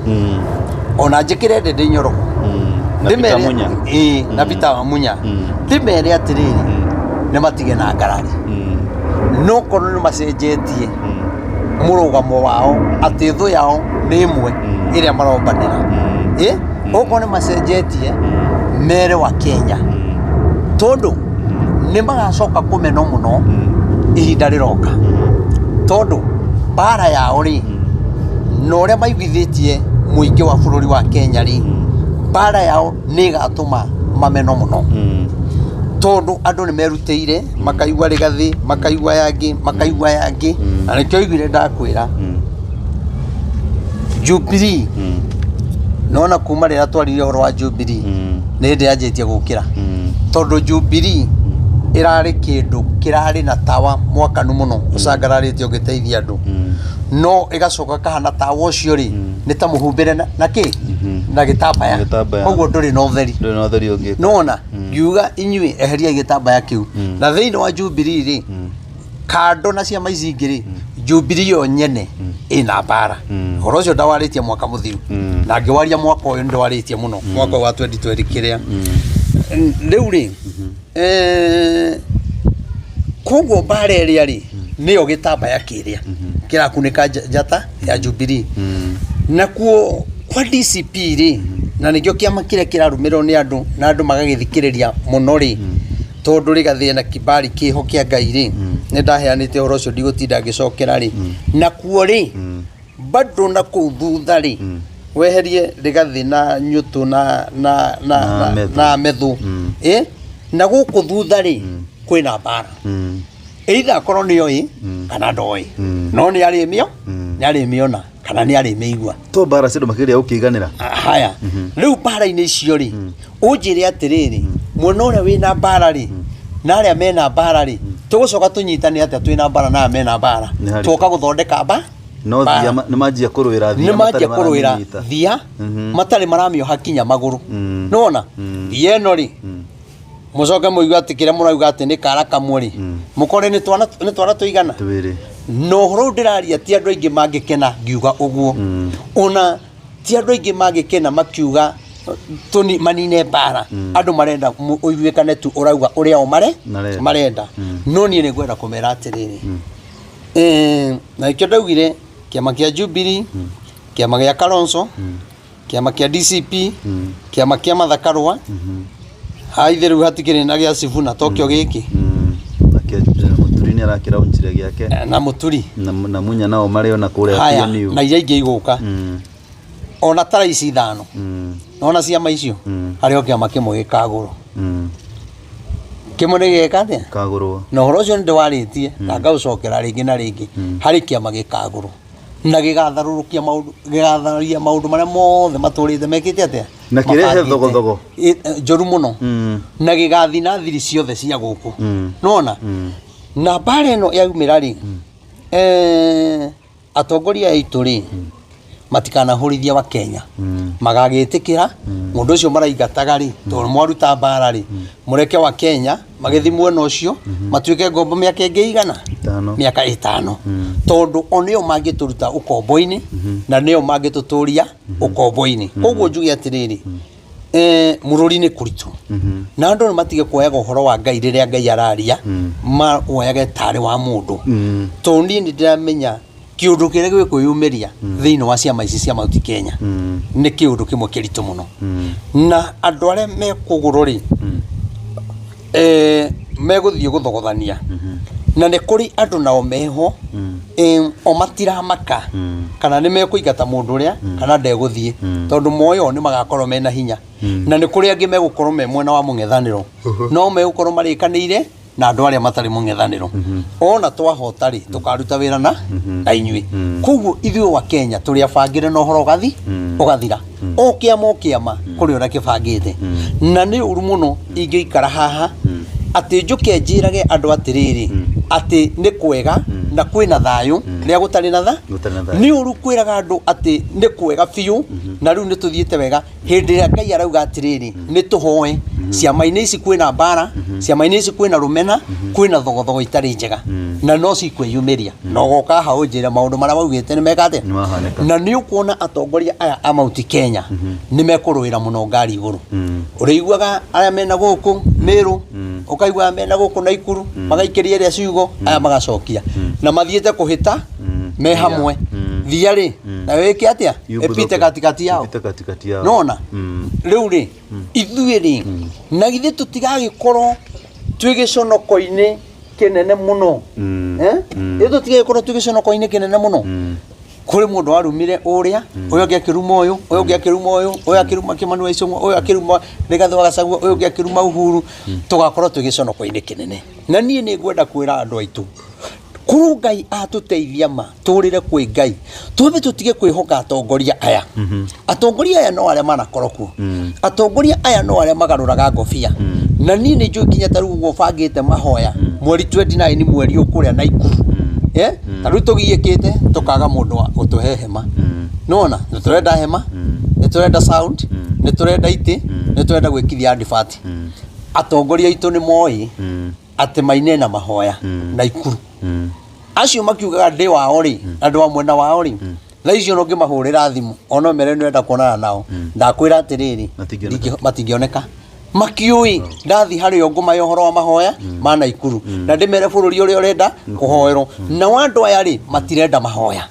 ona njĩkĩre Ndĩndĩ Nyoro. Na Peter Munya. Ĩĩ, na Peter Munya. Ndĩmere atĩrĩrĩ, nĩ matige na ngarari. No korwo nĩ macenjetie mũrũgamo wao atĩ thũ yao nĩ ĩmwe ĩrĩa marombanĩra, ĩ okorwo nĩ macenjetie, mere wa Kenya, tondũ nĩ magacoka kũmenwo mũno ihinda rĩroka, tondũ mbara yao rĩ, na ũrĩa maiguithĩtie mũingĩ wa bũrũri wa Kenya rĩ, mbara yao nĩ ĩgatũma mamenwo mũno, tondũ andũ nĩ merutĩire, makaigua Rigathĩ, makaigua yangĩ, makaigua yangĩ. Na nĩkĩo oigire ndakwĩra Jubilee, nona kuma rĩrĩa twaririe ũhoro wa Jubilee, nĩ hĩndĩ yanjĩtie gũkĩra, tondũ Jubilee ĩrarĩ kĩndũ kĩrarĩ na tawa mwakanu mũno ũcangararĩte ũgĩteithia andũ, no ĩgacoka kahana tawa ũcio rĩ, nĩ ta mũhumbĩre na kĩ na gĩtambaya. Gĩtambaya. Koguo ndũrĩ na ũtheri. Ndũrĩ na ũtheri ũngĩ. Nona ngiuga inyuĩ eheriai gĩtambaya kĩu. Na thĩinĩ wa Jubilee rĩ, kando na ciama ici ingĩ rĩ, Jubilee yo nyene ĩna mbara. Ũhoro ũcio ndawarĩtie mwaka mũthiru, na ngĩwaria mwaka ũyũ nĩndwarĩtie mũno, mwaka ũyũ wa 2020 kĩrĩa rĩu rĩ, koguo mbara ĩrĩa rĩ nĩyo gĩtambaya kĩrĩa kĩrakunĩka njata ya Jubilee. Nakuo kwa DCP rĩ, na nĩkĩo kĩama kĩrĩa kĩrarũmĩrĩrwo nĩ andũ na andũ magagĩthikĩrĩria mũno rĩ, tondũ rĩgathĩe na kibali kĩho kĩa Ngai rĩ, nĩ ndaheanĩte ũhoro ũcio, ndigũtinda ngĩcokera rĩ. Nakuo rĩ, bado na kũu thutha rĩ, weherie rĩgathĩ na nyũtũ na na na Na na methu. Na methu, na gũkũ thutha rĩ kwĩna mbara, either akorwo nĩ oĩ kana ndoĩ, no nĩ arĩmĩo, nĩ arĩmĩona kana nĩ arĩmĩigua. To mbara cia andũ makĩgeria gũkĩiganĩra. Haya, rĩu mbara-inĩ icio rĩ, ũnjĩre atĩrĩrĩ, mwena ũrĩa wĩna mbara rĩ na arĩa mena mbara rĩ, tũgũcoka tũnyitane atĩa twĩna mbara na arĩa mena mbara? Nĩ haritũ. Twoka gũthondeka mba No mbara. thia nĩ manjia kũrũĩra thia Nĩ manjia matarĩ kũrũĩra maramĩnyita. thia matarĩ maramĩoha kinya magũrũ. Nĩwona thia ĩno rĩ, mũcoke mũigue atĩ kĩrĩa mũrauga atĩ nĩ kara kamwe rĩ, mũkore nĩ twana tũigana. Twĩrĩ. Na ũhoro ũyũ ndĩraria, ti andũ aingĩ mangĩkena ngiuga ũguo, ona ti andũ aingĩ mangĩkena makiuga tũni manine mbara. Andũ marenda ũiguĩkane tu ũrauga ũrĩa o mare Marenda. Marenda. No niĩ nĩ ngwenda kũmera atĩrĩrĩ, na nĩkĩo ndaugire kĩama kĩa Jubilee, kĩama gĩa Kalonzo, kĩama kĩa DCP, kĩama kĩa Martha Karũa, haithe rĩu hatikĩrĩ na gĩa Sifuna tokĩo gĩkĩ. Mũturi nĩ arakĩraunchire gĩake. Na Mũturi. Na Munya nao marĩ ona kũrĩa Haya. PNU. Na iria ingĩ igũka, ona tara ici ithano, nona ciama icio, harĩ o kĩama kĩmwe gĩkagũrwo. Kĩmwe nĩ gĩgeka atĩa? Kagũrwo. Na ũhoro ũcio nĩ ndĩwarĩtie na ngaũcokera rĩngĩ na rĩngĩ. Harĩ kĩama gĩkagũrwo na gĩgatharũrũkia maũndũ, gĩgatharia maũndũ marĩa mothe matũrĩte mekĩte atĩa. Na kĩrehe Mabangĩte. thogothogo. Njũru mũno, na gĩgathi na thiri ciothe cia gũkũ. Nona na mbara ĩno yaumĩra rĩ, atongoria aitũ rĩ, matikanahũrithia wa Kenya, magagĩtĩkĩra mũndũ ũcio maraingataga rĩ, tondũ mwaruta mbara rĩ, mũreke wa Kenya magĩthi mwena ũcio, matuĩke ngombo mĩaka ĩngĩ igana. 5. Mĩaka 5, tondũ o nĩo mangĩtũruta ũkombo-inĩ na nĩo mangĩtũtũria ũkombo-inĩ. Koguo njuge atĩrĩrĩ, mũrũri nĩ kũritũ, na andũ nĩ matige kuoyaga ũhoro wa Ngai rĩrĩa Ngai araria mawoyage tarĩ wa mũndũ, tondũ niĩ nĩ ndĩramenya kĩũndũ kĩrĩa gĩkwĩyumĩria thĩinĩ wa ciama ici cia Mount Kenya nĩ kĩũndũ kĩmwe kĩritũ mũno, na andũ arĩa mekũgũrũ rĩ, megũthiĩ gũthogothania, na nĩ kũrĩ andũ nao meho, o matiramaka kana nĩ mekũingata mũndũ ũrĩa kana ndegũthiĩ, tondũ moyo nĩ magakorwo mena hinya, na nĩ kũrĩ angĩ megũkorwo me mwena wa mũng'ethanĩro, no megũkorwo marĩkanĩire na andũ arĩa matarĩ mũng'ethanĩro, ona twahota rĩ, tũkaruta wĩra na inyuĩ. Koguo ithuĩ wa Kenya tũrĩ abangĩre na ũhoro ũgathi ũgathira, o kĩama o kĩama kũrĩ ũrĩa kĩbangĩte, na nĩ ũru mũno ingĩikara haha atĩ njũke njĩrage andũ atĩrĩrĩ, atĩ nĩ kwega na kwĩna thayũ rĩrĩa gũtarĩ na tha. Gũtarĩ na thayũ. Nĩ ũru kwĩraga andũ atĩ nĩ kwega biũ na rĩu nĩ tũthiĩte wega, hĩndĩ ĩrĩa Ngai arauga atĩrĩrĩ, nĩ tũhoe. Ciama-inĩ ici kwĩna mbara, ciama-inĩ ici kwĩna rũmena, kwĩna thogothogo itarĩ njega, na no cikwĩyumĩria, na ũgoka ha ũnjĩre maũndũ marĩa waugĩte nĩ meka atĩa. Nĩ mahanĩka. Na nĩ ũkuona atongoria aya a Mount Kenya nĩ mekũrũĩra mũno ngari igũrũ. Ũrĩiguaga arĩa mena gũkũ Meru, ũkaigua mena gũkũ Naikuru magaikĩria ĩrĩa ciugo, aya magacokia na mathiĩte kũhĩta me hamwe. Thia rĩ, nayo ĩke atĩa? Ĩpite katikati yao. Ipite katikati yao. Nona rĩu rĩ, ithuĩ rĩ, na githĩ tũtigagĩkorwo twĩ gĩconoko-inĩ kĩnene mũno? Eh? Ithuĩ tũtigagĩkorwo twĩ gĩconoko-inĩ kĩnene mũno. Kũrĩ mũndũ warumire ũrĩa, ũyũ ũngĩ akĩruma ũyũ, ũyũ ũngĩ akĩruma ũyũ, ũyũ akĩruma Kĩmani wa Ichung'wa, ũyũ akĩruma Rigathĩ wa Gachagua, ũyũ ũngĩ akĩruma Uhuru. Tũgakorwo twĩ gĩconoko-inĩ kĩnene, na niĩ nĩ ngwenda kwĩra andũ aitũ, korwo Ngai atũteithia ma tũrĩre kwĩ Ngai, twambe tũtige kwĩhoka atongoria aya. Atongoria aya no arĩa manakorwo kuo, atongoria aya no arĩa magarũraga ngobia, na niĩ nĩ njũĩ nginya ta rĩu ũguo bangĩte mahoya mweri 29 mweri ũyũ kũrĩa Naikuru, ta rĩu tũgiĩkĩte tũkaga mũndũ wa gũtũhe hema. Nĩwona nĩ tũrenda hema, nĩ tũrenda sound, nĩ tũrenda itĩ, nĩ tũrenda gwĩkithia advert. Atongoria aitũ nĩ moĩ atĩ maine na mahoya Naikuru. Acio makiugaga ndĩ wao rĩ, na ndĩ wa mwena wao rĩ, thaa icio no ngĩmahũrĩra thimũ ona mere nĩrenda kuonana nao, ndakwĩra atĩrĩrĩ, Matingĩoneka. Matingĩoneka makiũĩ ndathi harĩ o ngũmahe ũhoro wa mahoya ma Naikuru na ndĩmere bũrũri ũrĩa ũrenda kũhoerwo. Nao andũ aya rĩ, matirenda mahoya,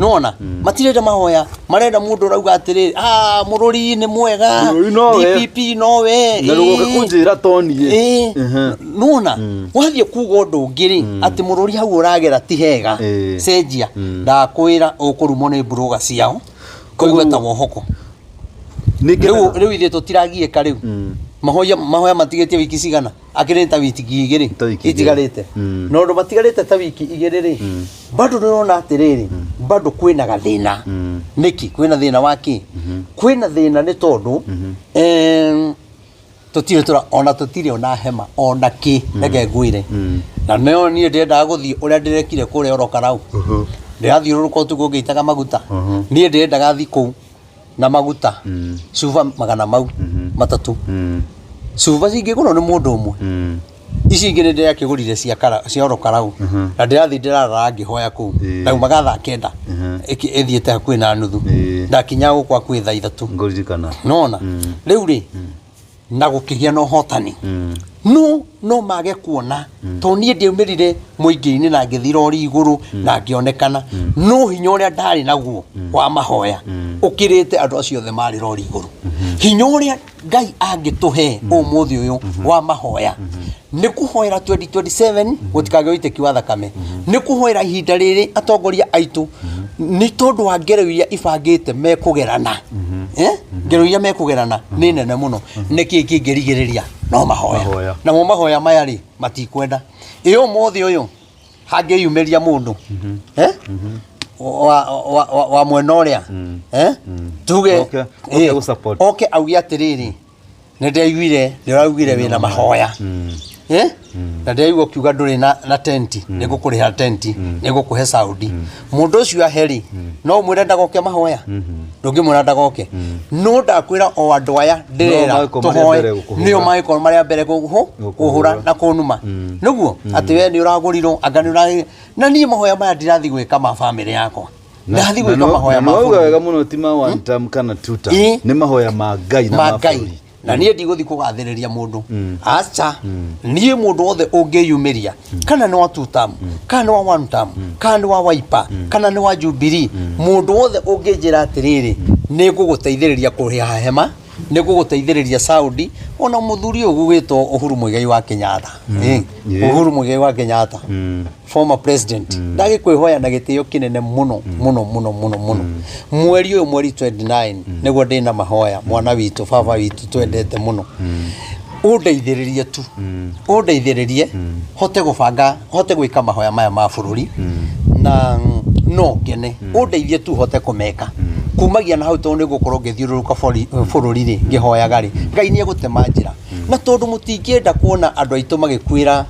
nĩwona matirenda mahoya, marenda mũndũ ũrauga atĩrĩrĩ, ah, mũrũri nĩ mwega, Mũrũri nowe. DPP nowe, Na rũgoke kũnjĩra toniĩ. Ĩĩ, nĩwona wathiĩ kuga ũndũ ũngĩ rĩ, atĩ mũrũri hau ũragera ti hega, cenjia, ndakwĩra ũkũrumwo nĩ mburuga ciao kũigua ta wohoko. Nĩ Rĩu rĩu ithuĩ tũtiragiĩka rĩu. Mahoya mahoya matigĩtie wiki cigana? Akĩrĩ ta wiki igĩrĩ Ta wiki igĩrĩ. itigarĩte. Na ũndũ matigarĩte ta wiki igĩrĩ rĩ, bado nĩũrona atĩrĩrĩ, bado kwĩna gathĩna. Nĩkĩ kwĩna thĩna wa kĩ? Kwĩna thĩna nĩ tondũ tũtirĩ tũra ona tũtirĩ ona hema ona kĩ, reke ngwĩre. Na nĩo niĩ ndĩrendaga gũthiĩ ũrĩa ndĩrekire kũrĩa oro Karau, ndĩrathiũrũrũka ũtukũ ngĩitaga maguta. Niĩ ndĩrendaga thiĩ kũu na maguta cuba magana mau matatũ, cuba cingĩgũrwo nĩ mũndũ ũmwe. Ici ingĩ nĩ ndĩrakĩgũrire cia kara cia oro Karau, na ndĩrathiĩ ndĩrarara ngĩhoya kũu. Ndaumaga thaa 9 ĩthiĩte hakuhĩ na nuthu, ndakinya gũkũ hakuhĩ thaa 3. Ngũririkana. Nona rĩu rĩ, na gũkĩgĩa na ũhotani, no no mage kuona tondũ niĩ ndiaumĩrire mũingĩ-inĩ na ngĩthiĩ rori igũrũ na ngĩonekana, no hinya ũrĩa ndarĩ naguo wa mahoya ũkĩrĩte andũ acio othe marĩ rori igũrũ. Hinya ũrĩa Ngai angĩtũhe ũmũthĩ ũyũ wa mahoya nĩ kũhoera 2027 gũtikagĩe ũitĩki wa thakame, nĩ kũhoera ihinda rĩrĩ atongoria aitũ, nĩ tondũ wa ngero iria ibangĩte mekũgerana. Eh? Ngero iria mekũgerana nĩ nene mũno. Nĩkĩ kĩngĩrigĩrĩria? No mahoya. Mahoya. Namo mahoya maya rĩ, matikwenda ĩ ũmũthĩ ũyũ hangĩyumĩria mũndũ, eh? Wa mwena ũrĩa, eh? Tuge Oke- oke gũ-support. Oke auge atĩrĩrĩ, nĩ ndaiguire nĩ ũraugire wĩna mahoya, eh? Na ndĩraigua ũkiuga ndũrĩ na tenti, nĩ ngũkũrĩha tenti, nĩ ngũkũhe saudi. Mũndũ ũcio ahe rĩ, no ũmwĩre ndagoke mahoya? Ndũngĩmwĩra ndagoke. No ndakwĩra o andũ aya ndĩrera magĩkorwo marĩ a tũhoe mbere gũkũhũra. Nĩo magĩkorwo marĩ a mbere kũhũra na kũnuma, nĩguo atĩ we nĩ ũragũrirwo anga nĩ ũra na niĩ mahoya maya ndirathiĩ gwĩka ma bamĩrĩ yakwa, ndathiĩ gwĩka mahoya ma wauga bũrũri. Wega mũno, ti ma one term kana two term. Nĩ mahoya ma Ngai na ma ma Ngai bũrũri. Na niĩ ndigũthiĩ kũgathĩrĩria mũndũ, aca. Niĩ mũndũ wothe ũngĩyumĩria, kana nĩ wa two term, kana nĩ wa one term, kana nĩ wa Wiper, kana nĩ wa Jubilee, mũndũ wothe ũngĩnjĩra atĩrĩrĩ, nĩ ngũgũteithĩrĩria kũrĩha hema, nĩ ngũgũteithĩrĩria Saudi, ona mũthuri ũyũ ũgwĩtwo Uhuru Muigai wa Kenyatta. Uhuru Muigai wa Kenyatta, former president, ndagĩkwĩhoya na gĩtĩo kĩnene mũno mũno mũno mũno mũno, mweri ũyũ, mweri 29, nĩguo ndĩna mahoya, mwana witũ, baba witũ twendete mũno, ũndeithĩrĩrie tu, ũndeithĩrĩrie hote gũbanga, hote gwĩka mahoya maya ma bũrũri, na no ngene ũndeithie tu hote kũmeka kumagia na hau, tondũ nĩ ngũkorwo ngĩthiũrũrũka bũrũri rĩ, ngĩhoyaga rĩ, Ngai nĩ egũtema njĩra. Na tondũ mũtingĩenda kuona andũ aitũ magĩkuĩra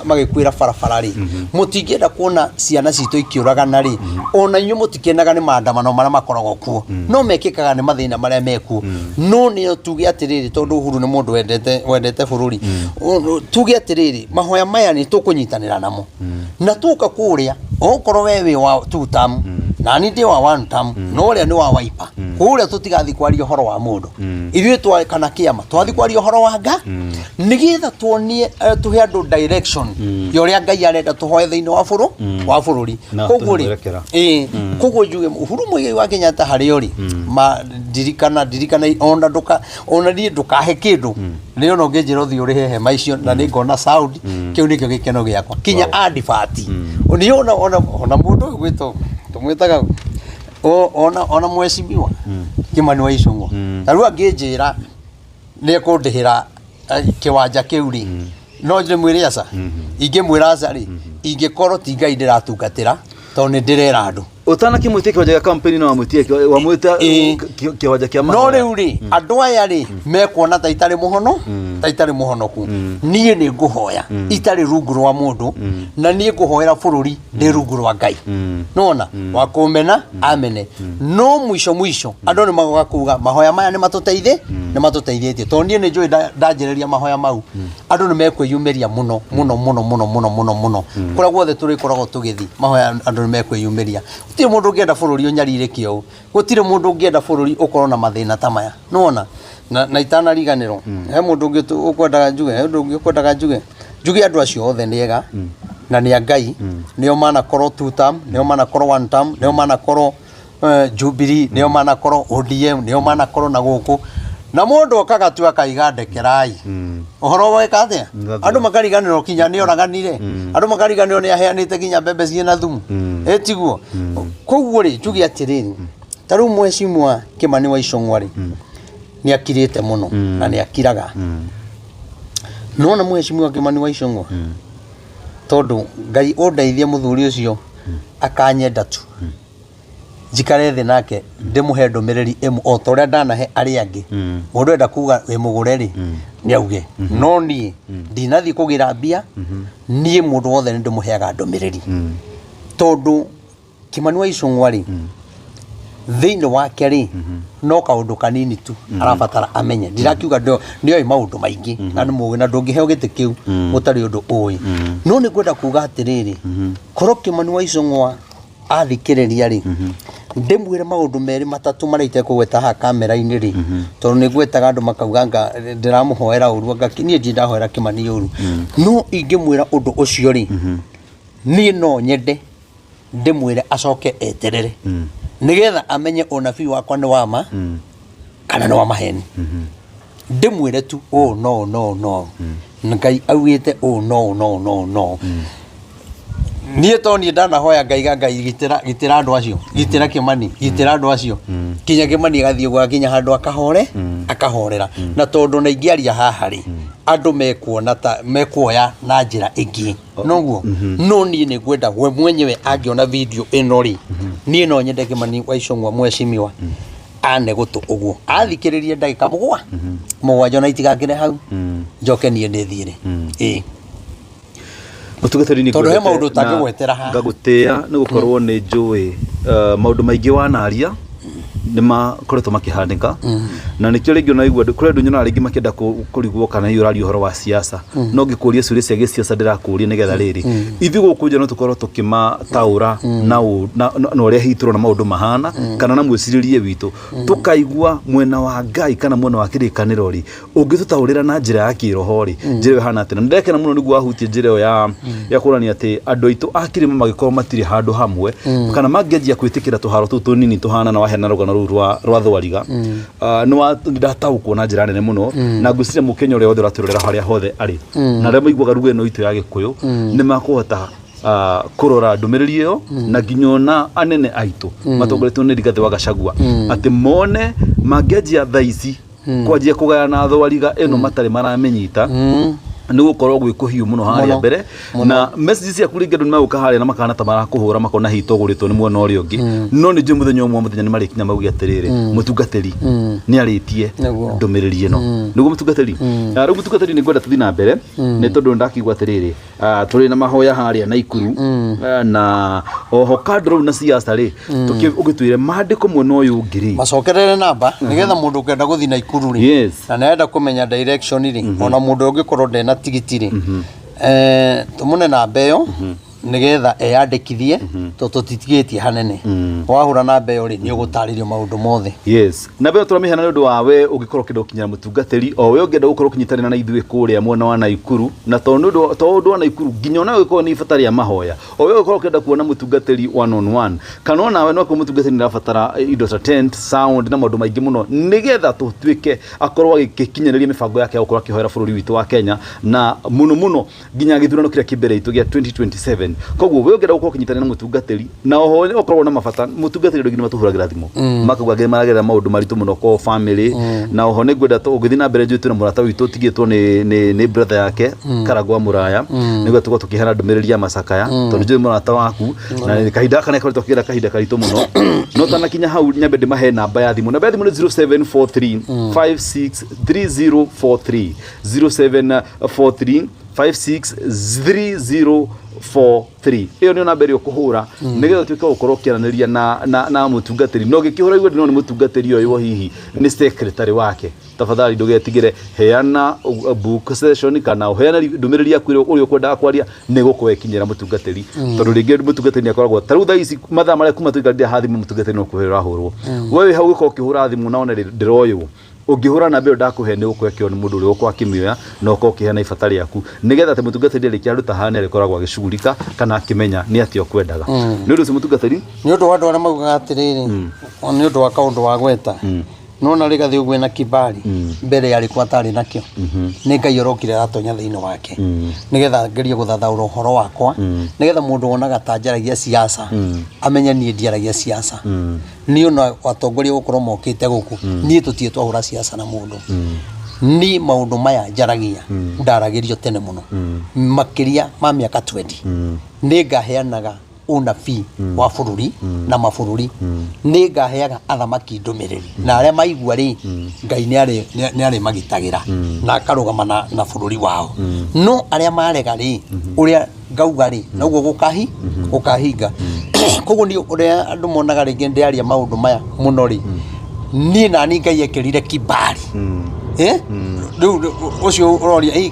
magĩkuĩra barabara rĩ, mũtingĩenda kuona ciana citũ ikĩũragana rĩ, ona inyuĩ mũtikenaga nĩ maandamano marĩa makoragwo kuo, no mekĩkaga nĩ mathĩna marĩa mekuo. No nĩo tuge atĩrĩrĩ, tondũ Uhuru nĩ mũndũ wendete wendete bũrũri, tuge atĩrĩrĩ, mahoya maya nĩ tũkũnyitanĩra namo na tuka kũrĩa, okorwo we wĩ wa two term na ni ndĩ wa one term, no ũrĩa nĩ wa Wiper, kũrĩa tũtigathiĩ kwaria ũhoro wa mũndũ ithuĩ twa kana kĩama, twathiĩ kwaria ũhoro wa nga nĩgetha tuonie, tũhe andũ direction ya ũrĩa Ngai arenda tũhoe thĩinĩ wa wa bũrũri. Na Koguo rĩ, tũhe mwerekera. Ĩĩ, koguo njuge Uhuru Muigai wa Kenyatta harĩa ũrĩ, ma ndirikana ndirikana, ona ndũka ona niĩ ndũkahe kĩndũ nĩ ona ũngĩnjĩra ũthiĩ ũrĩhe hema icio na nĩ ngona sound, kĩu nĩkĩo gĩkeno gĩakwa. Kinya advert nĩ ona mũndũ ũyũ gwĩtwo tũmwĩtaga ona mheshimiwa Kimani wa Ichung'wa, ta rĩu angĩnjĩra nĩ ekũndĩhĩra kĩwanja kĩu rĩ, no ndĩmwĩre aca. Ingĩmwĩra aca rĩ, ingĩkorwo ti Ngai ndĩratungatĩra, tondũ nĩ ndĩrera andũ. Ũtanakĩmwĩtia kĩwanja gĩa campaign no wamwĩtie wamwĩta Ĩĩ. kĩwanja kĩa No mahoya. rĩu rĩ, andũ aya rĩ, mekuona ta itarĩ mũhono, ta itarĩ mũhonoku. Niĩ nĩ ngũhoya itarĩ rungu rwa mũndũ, na niĩ ngũhoera bũrũri ndĩ rungu rwa Ngai. Nona wa kũmena amene, no mũico mũico andũ nĩ magoka kuga mahoya maya nĩ matũteithĩ, nĩ matũteithĩtie, tondũ niĩ nĩ njũĩ ndanjĩrĩria mahoya mau, andũ nĩ mekwĩyumĩria mũno mũno mũno mũno mũno mũno mũno. Kũrĩa guothe tũrĩkoragwo tũgĩthiĩ mahoya, andũ nĩ mekwĩyumĩria. Gũtirĩ mũndũ ũngĩenda bũrũri ũnyarirĩke ũũ, gũtirĩ mũndũ ũngĩenda bũrũri ũkorwo na mathĩna ta maya. Nĩwona na itanariganĩrwo, he mũndũ ũngĩ ũkwendaga njuge, he ũndũ ũngĩ ũkwendaga njuge. Njuge andũ acio othe nĩ ega na nĩ a Ngai, nĩo manakorwo two term, nĩo manakorwo one term, nĩo manakorwo Jubilee, nĩo manakorwo ODM, nĩo manakorwo na gũkũ, na mũndũ okaga tu akaiga ndekerai ũhoro weka atĩa. Nĩgathira. Andũ makariganĩrwo kinya nĩ oraganire, andũ makariganĩrwo nĩ aheanĩte kinya mbembe ciĩna thumu, ĩtiguo. Koguo rĩ, njuge atĩrĩrĩ, ta rĩu mheshimiwa Kĩmani wa Ichung'wa rĩ, nĩ akirĩte mũno na nĩ akiraga. Nona mheshimiwa Kĩmani wa Ichung'wa, tondũ Ngai ũndeithie, mũthuri ũcio akanyenda tu njikare thĩ nake ndĩmũhe ndũmĩrĩri ĩmwe o ta ũrĩa ndanahe arĩa angĩ. Mũndũ enda kuga wĩ mũgũre rĩ, nĩ auge, no niĩ ndinathiĩ kũgĩra mbia. Niĩ mũndũ wothe nĩ ndĩmũheaga ndũmĩrĩri, tondũ Kĩmani wa Ichung'wa rĩ, thĩinĩ wake rĩ, no kaũndũ kanini tu arabatara amenye. Ndirakiuga nĩoĩ maũndũ maingĩ na nĩ mũgĩ, na ndũngĩheo gĩtĩ kĩu ũtarĩ ũndũ ũĩ, no nĩ ngwenda kuga atĩrĩrĩ, korwo Kĩmani wa Ichung'wa athikĩrĩria rĩ, ndĩmwĩre maũndũ merĩ matatũ marĩa itekũgweta haha kamera-inĩ rĩ, tondũ nĩ ngwetaga andũ makauga anga ndĩramũhoera ũru, anga niĩ ndirĩ ndahoera Kĩmani ũru. No ingĩmwĩra ũndũ ũcio rĩ, niĩ no nyende ndĩmwĩre acoke eterere nĩgetha amenye ũnabii wakwa nĩ wa ma kana nĩ wa maheni. Ndĩmwĩre tu ũũ no no no Ngai augĩte ũũ no no no no. Niĩ to niĩ ndanahoya ngaiga, Ngai gitĩra, gitĩra andũ acio, gitĩra Kĩmani, gitĩra andũ acio, kinya Kĩmani agathiĩ ũguo akinya handũ akahore, akahorera. Na tondũ na ingĩaria haha rĩ, andũ mekuona ta mekuoya na njĩra ĩngĩ noguo, no niĩ nĩ ngwenda we mwenyewe angĩona video ĩno rĩ, niĩ no nyende Kĩmani wa Ichung'wa mheshimiwa ane gũtũ ũguo athikĩrĩrie ndagĩka 7 ona itigakĩre hau, njoke niĩ ndĩthiĩre. Ĩĩ. Mũtungatĩri, nĩ Tondũ he ngwendete maũndũ na ũtangĩgwetera haha. Ngagũtĩĩa nĩ gũkorwo nĩ njũĩ maũndũ maingĩ wanaria nĩ makoretwo makĩhanĩka, na nĩkĩo rĩngĩ ũnaigua kũrĩ andũ nyonaga rĩngĩ makĩenda kũrigwo kana hihi ũraria ũhoro wa siasa. No ngĩkũria ciũria cia gĩsiasa, ndĩrakũria nĩgetha rĩrĩ ithuĩ gũkũ nja no tũkorwo tũkĩmataũra na ũrĩa hihi tũrona maũndũ mahana, kana na mwĩcirĩrie witũ, tũkaigua mwena wa Ngai kana mwena wa kĩrĩkanĩro rĩ, ũngĩtũtaũrĩra na njĩra ya kĩroho rĩ, njĩra ĩyo ĩhana atĩa? Na nĩndakena mũno nĩguo wahutie njĩra ĩyo ya kuonania atĩ andũ aitũ a kĩrĩma magĩkorwo matirĩ handũ hamwe, kana mangĩanjia gwĩtĩkĩra tũharo tũu tũnini tũhana na waheana rũgano rũu rwa thwariga. Ah, nĩ ndataũkwo na njĩra nene mũno, na ngwĩciria mũkenya ũrĩa wothe ũratwĩrorera harĩa hothe arĩ na arĩa maiguaga ruga ĩno itũ ya Gĩkũyũ nĩ makũhota kũrora ndũmĩrĩri ĩyo, na nginya ona anene aitũ matongoretio nĩ Rigathĩ wa Gachagua, atĩ mone mangĩanjia thaa ici kwanjia kũgayana thwariga ĩno matarĩ maramĩnyita, nĩ gũkorwo gwĩ kũhiũ mũno harĩa Mũno. mbere. Na message ciaku rĩngĩ andũ nĩ magũka harĩa na makana ta marakũhũra, makona hihi tũgũrĩtwo nĩ mwena ũrĩa ũngĩ, no nĩ njũĩ mũthenya ũmwe wa mũthenya nĩ marĩkinya mauge atĩrĩrĩ, mũtungatĩri nĩ arĩtie Nĩguo. ndũmĩrĩri ĩno. Nĩguo mũtungatĩri. Ah, rĩu mũtungatĩri, nĩ ngwenda tũthiĩ na mbere, nĩ tondũ ndakiugua atĩrĩrĩ, tũrĩ na mahoya harĩa Naikuru. Ah, na oho kando rĩu na siasa rĩ, ũgĩtwĩre maandĩko mwena ũyũ ũngĩ rĩ. Macokerere namba nigetha mũndũ ũkenda gũthiĩ Naikuru rĩ, na nĩarenda kũmenya direction rĩ, ona mũndũ ũngĩkorwo ndena tigiti rĩ, tũmũne namba ĩyo nigetha eyandĩkithie, tondũ tũtitigĩtie hanene. Wahũra namba ĩyo rĩ, nĩ ũgũtarĩrio maũndũ mothe. Yes, na mbere tũramĩheana nĩ ũndũ wa we ũngĩkorwo ũkĩenda gũkinyĩra mũtungatĩri, o we ũngĩenda gũkorwo ũkĩnyitanĩra na ithuĩ kũrĩa mwena wa Naikuru, na to nĩ ũndũ to ũndũ wa Naikuru, nginya ona ũngĩkorwo nĩ ibata rĩa mahoya, o we ũngĩkorwo ũkĩenda kuona mũtungatĩri one on one, kana onawe no akorwo mũtungatĩri nĩ arabatara indo ta tent, sound na maũndũ maingĩ mũno, nĩgetha tũtuĩke akorwo agĩkinyanĩria mĩbango yake ya gũkorwo akĩhoera bũrũri witũ wa Kenya, na mũno mũno nginya gĩthurano kĩrĩa kĩ mbere itũ gĩa 2027. 7. Koguo we ũngĩenda gũkorwo ũkĩnyitanĩra na mũtungatĩri, na oho ũkorwo na mabata, mũtungatĩri andũ aingĩ nĩ matũhũragĩra thimũ makauga angĩ maragerera maũndũ maritũ mũno ko family. Na oho nĩ ngwenda ũngĩthiĩ na mbere, njũĩ twĩna mũrata witũ ũtigĩtwo nĩ brother yake Karangwa Mũraya, nĩguo tũkorwo tũkĩheana ndũmĩrĩri ya macakaya, tondũ njũĩ mũrata waku na nĩ kahinda gaka nĩkoretwo akĩgera kahinda karitũ mũno. No tanakinya hau, nyambe ndĩmahe namba ya thimũ. Namba ya thimũ nĩ 0743 563043, 0743 563043. Ĩyo nĩyo namba ĩrĩa ũkũhũra nĩgetha ũtuĩke wa gũkorwo ũkĩaranĩria na mũtungatĩri. Na ũngĩkĩhũra igue ndĩrona nĩ mũtungatĩri ũyũ, hihi nĩ secretary wake, tafadhali ndũgetigĩre, heana book session kana ũheane ndũmĩrĩri yaku ĩrĩa ũrĩa ũkwendaga kwaria, nĩ gũkorwo ĩkinyĩra mũtungatĩri, tondũ rĩngĩ mũtungatĩri nĩ akoragwo ta rĩu thaa ici mathaa marĩa kuma tũikarire haha, thimũ mũtungatĩri no kũhũrĩra ũrahũrwo. We wĩ hau ũgĩkorwo ũkĩhũra thimũ na one ndĩroywo, ũngĩhũra namba ĩyo ndakũhe, nĩ ũgũkorwo ĩkĩoywo nĩ mũndũ ũrĩa ũgũkorwo akĩmĩoya na ũkorwo ũkĩheana ibata rĩaku, nĩgetha atĩ mũtungatĩri arĩkia handũ ta haha nĩ arĩkoragwo agĩcugurika kana akĩmenya nĩ atĩa ũkwendaga. Nĩ ũndũ ũcio, mũtungatĩri, Nĩ ũndũ wa andũ arĩa maugaga atĩrĩrĩ, nĩ ũndũ wa kaũndũ wa gweta nona Rigathĩ ũguo na kibali mbere yarĩ kwa atarĩ nakĩo, nĩ Ngai ũrokire aratonya thĩinĩ wake nĩgetha ngerie gũthathaũra ũhoro wakwa, nĩgetha mũndũ wonaga ta njaragia siasa amenye niĩ ndiaragia siasa. Niĩ ona atongoria gũkorwo mokĩte gũkũ, niĩ tũtirĩ twahũra siasa na mũndũ. Niĩ maũndũ maya njaragia ndaragĩrio tene mũno, makĩria ma mĩaka 20. Nĩ ngaheanaga ũnabii wa bũrũri na mabũrũri, nĩ ngaheaga athamaki ndũmĩrĩri, na arĩa maigua rĩ, Ngai nĩ arĩmagitagĩra na akarũgama na bũrũri wao. No arĩa marega rĩ, ũrĩa ngauga rĩ, noguo gũkahinga. Koguo niĩ ũrĩa andũ monaga rĩngĩ ndĩaria maũndũ maya mũno rĩ, niĩ nani Ngai ekĩrire kibali. Eh? Rĩu ũcio ũroria, "Ĩ,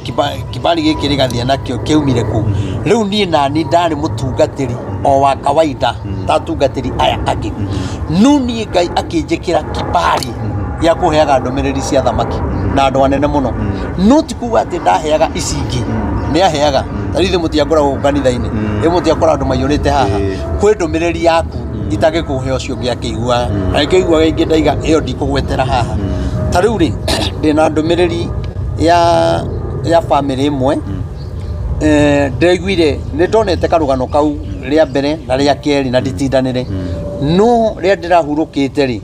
kibali gĩkĩ rĩgathiĩ nakĩo kĩaumire kũ?" Rĩu niĩ nani ndarĩ mũtungatĩri o wa kawaida ta atungatĩri aya angĩ, no niĩ Ngai akĩnjĩkĩra kibali gĩa kũheaga ndũmĩrĩri cia thamaki na andũ anene mũno. No ti kuga atĩ ndaheaga ici ingĩ, nĩ aheaga. Ta rĩu ithuĩ mũtiangora gũkũ kanitha-inĩ, ĩ mũtiakora andũ maiyũrĩte haha. Kwĩ ndũmĩrĩri yaku itangĩkũhe ũcio ũngĩ akĩiguaga, na akĩiguaga ingĩ ndaiga ĩyo ndikũgwetera haha. Ta rĩu rĩ, ndĩna ndũmĩrĩri ya bamĩrĩ ĩmwe. Ndĩraiguire nĩ ndonete karũgano kau rĩa mbere na rĩa kerĩ na nditindanĩre, no rĩa ndĩrahurũkĩte rĩ,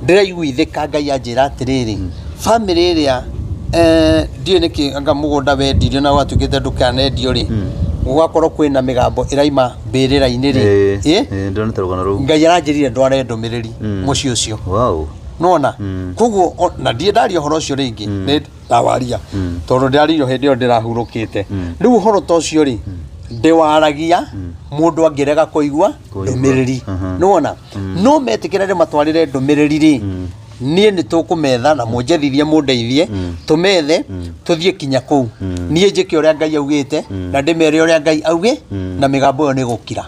ndĩraiguithĩka Ngai anjĩra atĩrĩrĩ, bamĩrĩ ĩrĩa ndiũĩ nĩkĩ anga mũgũnda wendirio na gwatuĩkĩte ndũkanendio rĩ, gũgakorwo kwĩna mĩgambo ĩraima mbĩrĩra-inĩ rĩ. Ĩ? Ndĩronete rũgano rũu. Ngai aranjĩrire ndware ndũmĩrĩri mũciĩ ũcio. Nona koguo na ndirĩ ndaria ũhoro ũcio rĩngĩ, nĩ ndawaria tondũ ndĩraririo hĩndĩ ĩyo ndĩrahurũkĩte. Rĩu ũhoro ta ũcio rĩ, ndĩwaragia mũndũ angĩrega kũigua Kũigua. ndũmĩrĩri. Nĩwona no metĩkĩra ndĩmatwarĩre ndũmĩrĩri rĩ, niĩ nĩ tũkũmetha na mũnjethithie, mũndeithie tũmethe, tũthiĩ kinya kũu. Niĩ njĩke ũrĩa Ngai augĩte na ndĩmere ũrĩa Ngai auge, na mĩgambo ĩyo nĩ gũkira.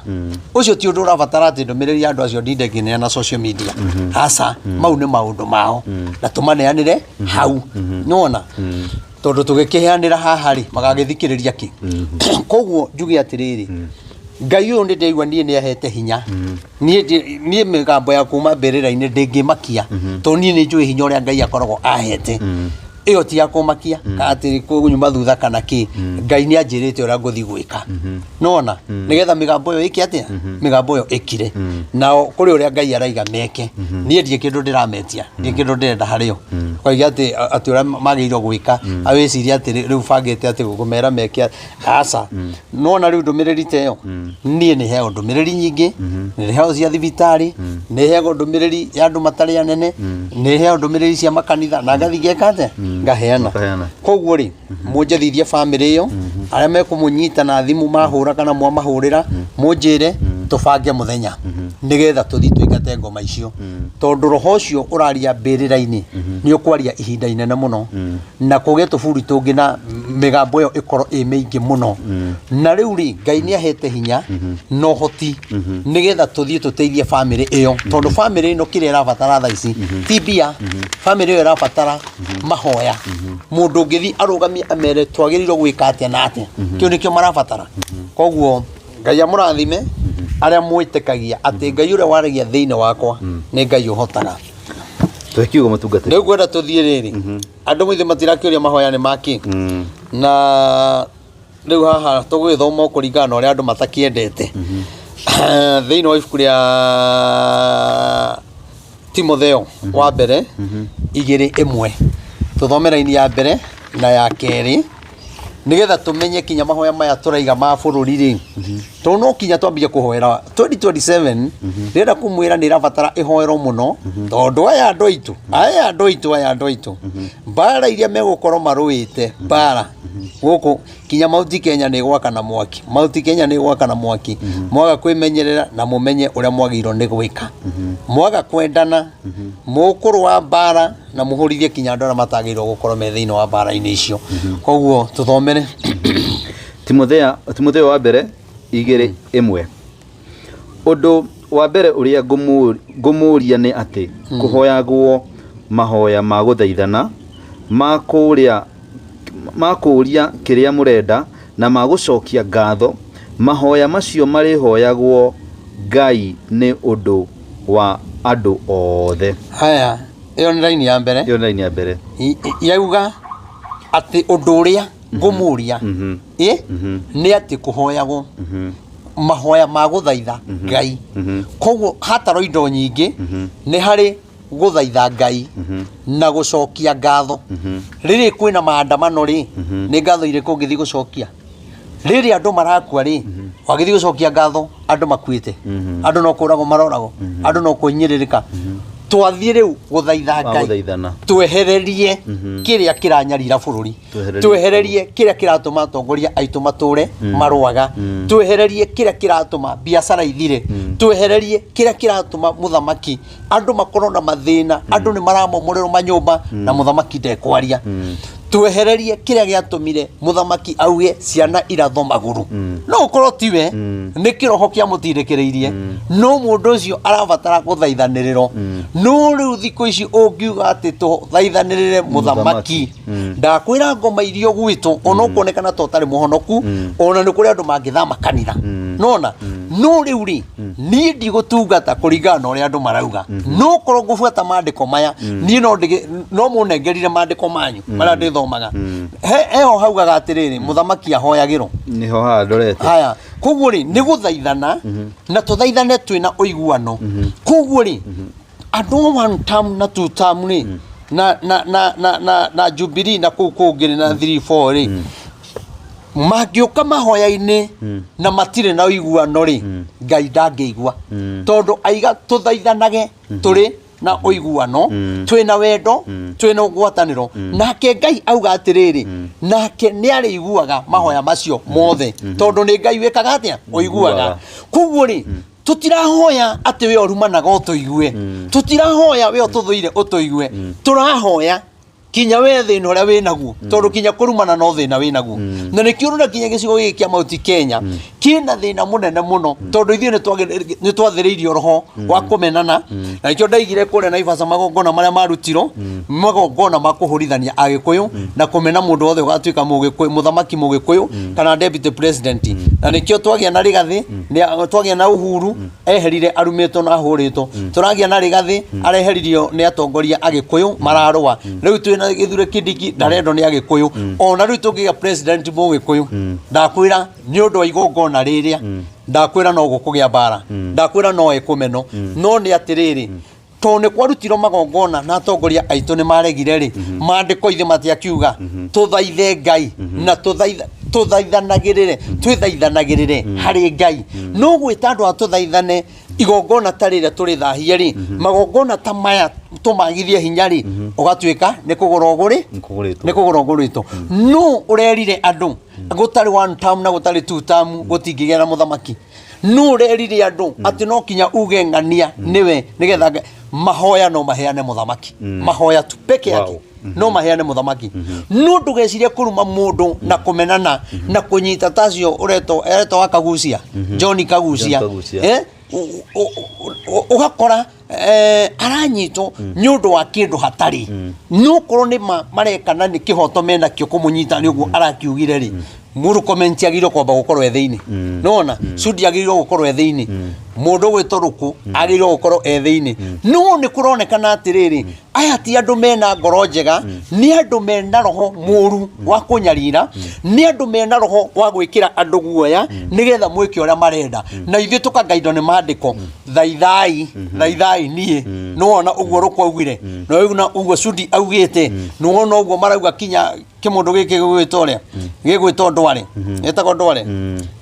Ũcio ti ũndũ ũrabatara atĩ ndũmĩrĩri ya andũ acio ndinde ngĩneana social media. Aca, mau nĩ maũndũ mao na tũmaneanĩre hau. Nĩwona tondũ tũgĩkĩheanĩra haha rĩ, magagĩthikĩrĩria kĩ? Koguo njuge atĩrĩrĩ, Ngai ũyũ nĩ ndaigua niĩ nĩ ahete hinya. Niĩ mĩgambo ya kuma mbĩrĩra-inĩ ndĩngĩmakia, tondũ niĩ nĩ njũĩ hinya ũrĩa Ngai akoragwo ahete. Ĩyo ti ya kũmakia kana atĩ kũnyuma thutha kana kĩ. Ngai nĩ anjĩrĩte ũrĩa ngũthiĩ gwĩka, nona nĩgetha mĩgambo ĩyo ĩke atĩa, mĩgambo ĩyo ĩkire. Nao kũrĩ ũrĩa Ngai araiga meke, niĩ ndirĩ kĩndũ ndĩrametia, ndirĩ kĩndũ ndĩrenda harĩo. Koiga atĩ ũrĩa magĩrĩirwo gwĩka, awĩcirie atĩ rĩu bangĩte atĩ gũkũmera meke, aca. Nona rĩu ndũmĩrĩri ta ĩyo, niĩ nĩ heagwo ndũmĩrĩri nyingĩ, nĩ heagwo cia thibitarĩ, nĩ heagwo ndũmĩrĩri ya andũ matarĩ anene, nĩ heagwo ndũmĩrĩri cia makanitha na ngathiĩ ngeka atĩa, ngaheana. Ũkaheana. Koguo rĩ, mũnjethithie bamĩrĩ ĩyo, arĩa mekũmũnyita na thimũ mahũra kana mwamahũrĩra, mũnjĩre tũbange mũthenya nĩgetha tũthiĩ tũingate ngoma icio, tondũ roho ũcio ũraria mbĩrĩra-inĩ nĩ ũkwaria ihinda inene mũno na kũgĩe tũburi tũngĩ na mĩgambo ĩyo ĩkorwo ĩ mĩingĩ mũno. Na rĩu rĩ, Ngai nĩ ahete hinya na ũhoti nĩgetha tũthiĩ tũteithie bamĩrĩ ĩyo, tondũ bamĩrĩ ĩno kĩrĩa ĩrabatara thaa ici ti mbia. Bamĩrĩ ĩyo ĩrabatara mahoya, mũndũ ũngĩthiĩ arũgamie amere twagĩrĩirwo gwĩka atĩa na atĩa. Kĩu nĩkĩo marabatara. Koguo Ngai amũrathime arĩa mwĩtĩkagia atĩ Ngai ũrĩa waragia thĩinĩ wakwa nĩ Ngai ũhotaga. Tũhe kiugo, mũtungatĩri. Rĩu ngwenda tũthiĩ rĩrĩ, andũ mũithe matirakĩũria mahoya nĩ makĩ na Rĩu haha tũgũgĩthoma o kũringana na ũrĩa andũ matakĩendete. Thĩinĩ wa ibuku rĩa Timotheo wa mbere 2:1, tũthome raini ya mbere na ya kerĩ, nĩgetha tũmenye kinya mahoya maya tũraiga ma bũrũri rĩ, tondũ no kinya twambie kũhoera 2027. Ndĩrenda kũmwĩra nĩ ĩrabatara ĩhoerwo mũno, tondũ aya andũ aitũ, aya andũ aitũ, aya andũ aitũ, mbara iria megũkorwo marũĩte mbara gũkũ kinya Mount Kenya nĩ gwakana mwaki. Mount Kenya nĩ gwakana mwaki mwaga kwĩmenyerera na mũmenye ũrĩa mwagĩrĩirwo nĩ gwĩka. Mwaga kwendana, mũkũrũa mbara na mũhũrithie kinya andũ arĩa matagĩrĩirwo gũkorwo me thĩinĩ wa mbara-inĩ icio. Koguo tũthomere. Timothea Timotheo wa mbere 2:1. Ũndũ wa mbere ũrĩa ngũmũũria nĩ atĩ kũhoyagwo mahoya ma gũthaithana, ma kũũria kĩrĩa mũrenda, na ma gũcokia ngatho, mahoya macio marĩhoyagwo Ngai nĩ ũndũ wa andũ othe. Haya, ĩyo nĩ raini ya mbere. Ĩyo nĩ raini ya mbere. Yauga atĩ ũndũ ũrĩa ngũmũria ĩ nĩ atĩ kũhoyagwo mahoya ma gũthaitha Ngai. Koguo hatarwo indo nyingĩ, nĩ harĩ gũthaitha Ngai na gũcokia ngatho. Rĩrĩ kwĩna maandamano rĩ, nĩ ngatho irĩkũ ũngĩthiĩ gũcokia? Rĩrĩ andũ marakua rĩ, wagĩthiĩ gũcokia ngatho andũ makuĩte? Andũ no kũragwo maroragwo, andũ no kũhinyĩrĩrĩka. Twathiĩ rĩu gũthaitha Ngai, gũthaithana. Twehererie kĩrĩa kĩranyarira bũrũri. Twehererie. Twehererie kĩrĩa kĩratũma atongoria aitũ matũre marũaga. Twehererie kĩrĩa kĩratũma biacara ithire. Twehererie kĩrĩa kĩratũma mũthamaki andũ makorwo na mathĩna, andũ nĩ maramomorerwo manyũmba na mũthamaki ndekwaria. Twehererie kĩrĩa gĩatũmire mũthamaki auge ciana iratho magũrũ. No ũkorwo tiwe, nĩ kĩroho kĩamũtindĩkĩrĩirie, no mũndũ ũcio arabatara gũthaithanĩrĩrwo. No rĩu thikũ ici ũngiuga atĩ tũthaithanĩrĩre mũthamaki, ndakwĩra ngoma irio gwitũ ona ũkuonekana ta ũtarĩ mũhonoku, ona nĩ kũrĩ andũ mangĩthama kanitha nona. No rĩu rĩ, niĩ ndigũtungata kũringana na ũrĩa andũ marauga, no korwo ngũbuata maandĩko maya, niĩ no ndĩgĩ no mũnengerire maandĩko manyu marĩa ndĩthomaga. Heho haugaga atĩrĩrĩ, mũthamaki ahoyagĩrwo. Nĩho haha ndorete. Haya, koguo rĩ, nĩ gũthaithana na tũthaithane twĩna ũiguano. Koguo rĩ, andũ a one term na two term rĩ, na Jubilee na kũu kũngĩ rĩ, na 3 4 rĩ, mangĩũka mahoya-inĩ na matirĩ na ũiguano rĩ, Ngai ndangĩigua, tondũ aiga tũthaithanage tũrĩ na ũiguano, twĩna wendo, twĩna ngwatanĩro. Nake Ngai auga atĩrĩrĩ, nake nĩ arĩiguaga mahoya macio mothe, tondũ nĩ Ngai wĩkaga atĩa? Ũiguaga. Koguo rĩ, tũtirahoya atĩ we ũrumanaga ũtũigue, tũtirahoya we ũtũthũire ũtũigue, tũrahoya kinya we thĩna ũrĩa wĩ naguo, tondũ kinya kũrumana no thĩna wĩ naguo. Na nĩkĩo ũrona kinya gĩcigo gĩkĩ kĩa Mount Kenya kĩna thĩna mũnene mũno, tondũ ithuĩ nĩ twathĩrĩirio roho wa kũmenana. Na nĩkĩo ndaigire kũrĩa Naivasha magongona marĩa marutirwo, magongona ma kũhũrithania Agĩkũyũ na kũmena mũndũ wothe ũgatuĩka Mũgĩkũyũ, mũthamaki Mũgĩkũyũ kana deputy president. Na nĩkĩo twagĩa na Rigathĩ, twagĩa na Uhuru, eherire arumĩtwo na ahũrĩtwo. Tũragĩa na Rigathĩ, areheririo nĩ atongoria Agĩkũyũ mararũa. Rĩu twĩna Gĩthure Kindiki, ndarendwo nĩ Agĩkũyũ. Ona rĩu tũngĩgĩa president Mũgĩkũyũ, ndakwĩra nĩ ũndũ wa igongona rĩrĩa, ndakwĩra no gũkũgĩa mbara, ndakwĩra no ekũmeno. No nĩ atĩrĩrĩ, tondũ nĩ kwarutirwo magongona na atongoria aitũ nĩ maregire rĩ, maandĩko ithe matiakiuga tũthaithe Ngai na tũthaithanagĩrĩre, twĩthaithanagĩrĩre harĩ Ngai. No gwĩta andũ a tũthaithane igongona ta rĩrĩa tũrĩthahie rĩ, magongona ta maya tũmagithie hinya rĩ, ũgatuĩka nĩ kũgũra ũgũrĩ. Nĩ kũgũrĩtwo. Nĩ kũgũra ũgũrĩtwo. No ũrerire andũ gũtarĩ one term na gũtarĩ two term gũtingĩgĩa na mũthamaki? No ũrerire andũ atĩ no kinya uge ng'ania nĩwe nĩgetha mahoya no maheane mũthamaki? Mahoya tu peke yake no maheane mũthamaki. No ndũgecirie kũruma mũndũ na kũmenana na kũnyita tacio ũretwo aretwo wa Kagucia, John Kagucia. John Kagucia. Eh? Ũgakora Aranyitwo nĩ ũndũ wa kĩndũ hatarĩ, no korwo nĩ mareka na nĩ kĩhoto menakĩo kũmũnyita nĩ ũguo arakiugire rĩ, Murkomen agĩrĩirwo kwamba gũkorwo e thĩinĩ, nĩwona? Sudi agĩrĩirwo gũkorwo e thĩinĩ, mũndũ ũgwĩtwo Rũkũ agĩrĩirwo gũkorwo e thĩinĩ. No nĩ kũronekana atĩrĩrĩ, aya ti andũ mena ngoro njega, nĩ andũ mena roho mũru wa kũnyarira, nĩ andũ mena roho wa gwĩkĩra andũ guoya nĩgetha mwĩke ũrĩa marenda. Na ithuĩ tũkagaidwo nĩ mandĩko, thaithai, thaithai niĩ. Nĩwona ũguo Rũkũ augire, nĩwona ũguo Sudi augĩte, nĩwona ũguo marauga kinya kĩmũndũ gĩkĩ gĩgwĩtwo ũrĩa gĩgwĩtwo ndware, gĩtagwo ndware,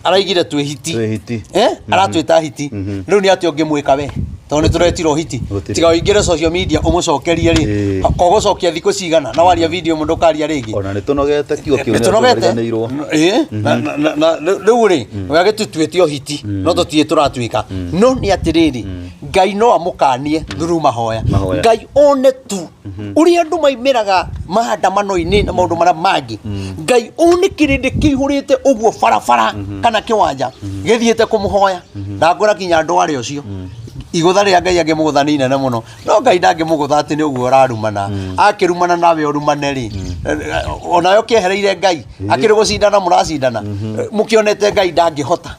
araigire twĩ hiti. Twĩ hiti. Aratwĩta hiti. Rĩu nĩ atĩa ũngĩmwĩka we, tondũ nĩ tũretirwo hiti? Gũtirĩ. Tiga ũingĩre social media ũmũcokerie rĩ, kogũcokia thikũ cigana na waria video mũndũ ũkaria rĩngĩ. Ona nĩ tũnogete kiugo kĩu. Nĩ tũnogete. Nĩtũriganĩirwo. Ĩĩ, na rĩu rĩ, agĩtũtuĩte o hiti, no tũtirĩ tũratuĩka. No nĩ atĩrĩrĩ, Ngai no amũkanie through mahoya. Mahoya. Ngai one tu ũrĩa andũ maimĩraga maandamano-inĩ na maũndũ marĩa mangĩ, Ngai one kĩrĩndĩ kĩihũrĩte ũguo barabara kana kĩwanja gĩthiĩte kũmũhoya. Ndangũra kinya andũ arĩa ũcio igũtha rĩrĩa Ngai angĩmũgũtha nĩ inene mũno, no Ngai ndangĩmũgũtha atĩ nĩ ũguo ũrarumana. Akĩrumana nawe ũrumane rĩ, onawe ũkĩehereire Ngai akĩrĩ gũcindana mũracindana mũkĩonete Ngai ndangĩhota,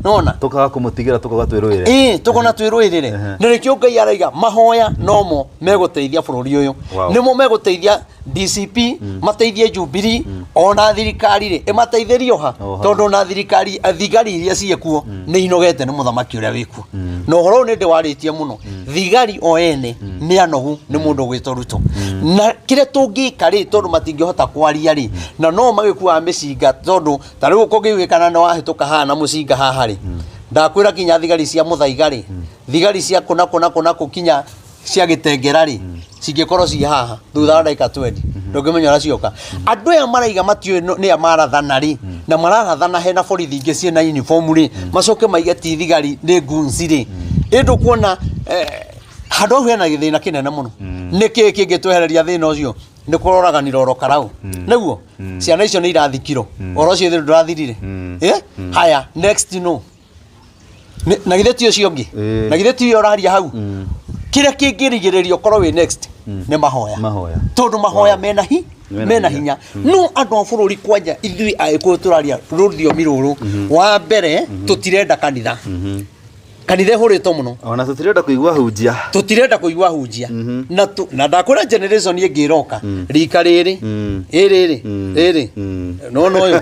nona? Tũkaga kũmũtigĩra, tũkoga twĩrũĩre. Ĩĩ, tũkona twĩrũĩrĩre. Na nĩkĩo Ngai araiga mahoya nomo megũteithia bũrũri ũyũ. Nĩmo megũteithia DCP, mateithie Jubilee, ona thirikari rĩ ĩmateithĩrie oha. Oha. Tondũ ona thirikari, thigari iria ciĩ kuo nĩ inogete nĩ mũthamaki ũrĩa wĩkuo. Na ũhoro ũyũ nĩ ndĩwarĩtie mũno, thigari o ene nĩ anogu nĩ mũndũ ũgwĩtwo Ruto. Na kĩrĩa tũngĩka rĩ, tondũ matingĩhota kwaria rĩ, na no magĩkuaga mĩcinga, tondũ ta rĩu kũngĩiguĩkana nĩ wahĩtũka haha na mũcinga haha rĩ, ndakwĩra kinya thigari cia Mũthaiga rĩ, thigari cia kũna kũna kũna kũ kinya cia Gĩtengera rĩ, cingĩkorwo ci haha thutha wa ndagĩka 20 ndũngĩmenya ũrĩa cioka. Andũ aya maraiga matiũĩ nĩa marathana rĩ, na mararathana hena borithi ingĩ ciĩna uniform rĩ, macoke maige ti thigari nĩ goons rĩ. Ĩ ndũkuona handũ hau hena gĩthĩna kĩnene mũno? Nĩkĩĩ kĩngĩtwehereria thĩna ũcio? Nĩ kũroraganĩra oro karau nĩguo ciana icio nĩ irathikirwo, ũhoro ũcio ithuĩ ndũrathirire. Haya, next no na githĩ ti ũcio ũngĩ? Ĩĩ. Na githĩ ti ũyũ ũraria hau? Kĩrĩa kĩngĩrigĩrĩria ũkorwo wĩ next nĩ mahoya. Mahoya. Tondũ mahoya mena hi Mena mena hinya. hinya. No andũ a bũrũri, kwanja ithuĩ Agĩkũyũ tũraria rũthiomi rũrũ, wa mbere tũtirenda kanitha, kanitha ĩhũrĩtwo mũno. Ona tũtirenda kũigua hunjia. Tũtirenda kũigua hunjia. Na na ndakwĩra generation ĩngĩ ĩroka, rika rĩrĩ ĩrĩrĩ rĩrĩ nona ũyũ.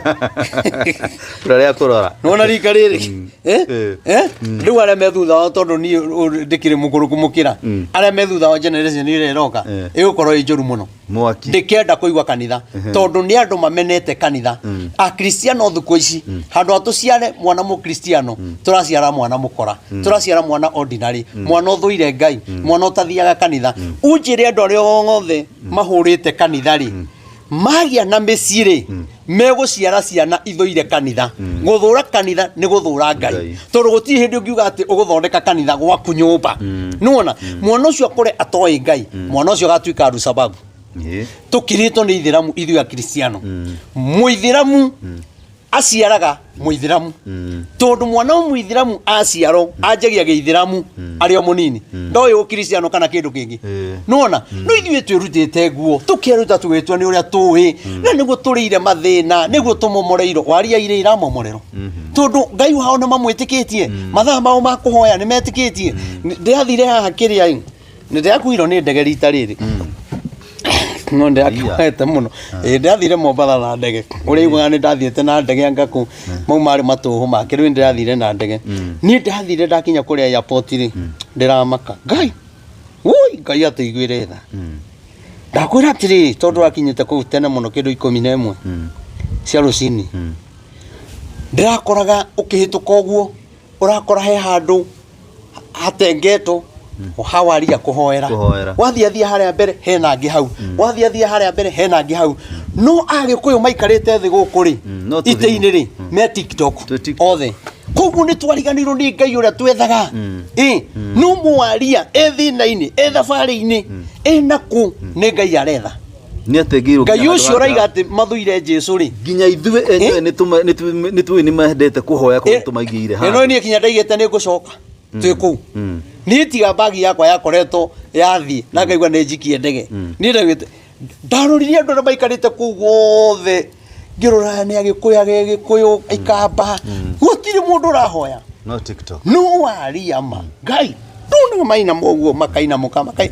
Ũrĩa kũrora. Nona rika rĩrĩ. Rĩu arĩa me thutha wao, tondũ niĩ ndĩkĩrĩ mũkũrũ kũmũkĩra, arĩa me thutha wa generation ĩrĩa ĩroka ĩgũkorwo ĩ njũru mũno. Mwaki. Ndĩkenda kũigua kanitha, tondũ nĩ andũ mamenete kanitha. Akristiano thukũ ici, handũ ha tũciare mwana mũkristiano, tũraciara mwana mũkora, tũraciara mwana ordinary, mwana ũthũire Ngai, mwana ũtathiaga kanitha. Unjĩre, andũ arĩa othe mahũrĩte kanitha rĩ, magĩa na mĩciĩ rĩ, megũciara ciana ithũire kanitha. Gũthũra kanitha nĩ gũthũra Ngai. Ngai. Tondũ gũtirĩ hĩndĩ ũngiuga atĩ ũgũthondeka kanitha gwaku nyũmba. Nĩwona mwana ũcio akũre atoĩ Ngai, mwana ũcio agatuĩka arusababu. Tũkirĩtwo nĩ ithĩramu ithuĩ Akristiano. Mũithĩramu aciaraga mũithĩramu, tondũ mwana wa mũithĩramu aciarwo anjagia gĩithĩramu arĩ o mũnini, ndoĩ ũkristiano kana kĩndũ kĩngĩ. Nĩwona? No ithuĩ twĩrutĩte nguo, tũkeruta tũgĩtua nĩ ũrĩa tũĩ, na nĩguo tũrĩire mathĩna, nĩguo tũmomoreirwo waria irĩ iramomorerwo, tondũ Ngai wao nĩ mamwĩtĩkĩtie, mathaa mao ma kũhoya nĩ metĩkĩtie. Ndĩrathire haha kĩrĩa ĩ, nĩ ndĩrakuirwo nĩ ndege rita rĩrĩ, no ndĩrakĩhoete mũno. Ĩ, ndĩrathire Mombatha na ndege. Ũrĩa iguaga nĩ ndathiĩte na ndege anga kũ mau marĩ matũhũ make. Rĩu ndĩrathire na ndege niĩ, ndathire ndakinya kũrĩa airport rĩ, ndĩramaka Ngai woi, Ngai atũiguĩre tha. Ndakwĩra atĩrĩrĩ, tondũ akinyĩte kũu tene mũno, kĩndũ 11 cia rũcinĩ, ndĩrakoraga ũkĩhĩtũka ũguo ũrakora he handũ hatengetwo hawaria kũhoera. Kũhoera. Wathiĩ athiĩ harĩa mbere hena angĩ hau, wathiĩ athiĩ harĩa mbere hena angĩ hau, no Agĩkũyũ maikarĩte thĩ gũkũ rĩ, no tũthimũ. itĩ-inĩ rĩ, me TikTok. Twĩ TikTok. Othe. Koguo nĩ twariganĩirwo nĩ Ngai ũrĩa twethaga. Ĩ no mwaria e thĩna-inĩ, e thabarĩ-inĩ, e nakũ, nĩ Ngai aretha. Nĩ atengeirwo. Ngai ũcio ũraiga atĩ mathũire Jesu rĩ, nginya ithuĩ enyewe nĩ tũĩ nĩ mendete kũhoya kũrĩa tũmaigĩire ĩno handũ. Niĩ kinya ndaigĩte nĩ ngũcoka twĩ kũu. Niĩ tiga bagi yakwa yakoretwo yathiĩ na ngaigua nĩ njikie ndege. Niĩ ndaugĩte ndaroririe andũ arĩa maikarĩte kũu guothe, ngĩrora nĩ Agĩkũyũ, Agĩkũyũ, Ikamba, gũtirĩ mũndũ ũrahoya. No TikTok. No waria ma Ngai ndona mainama ũguo, makainamũka makai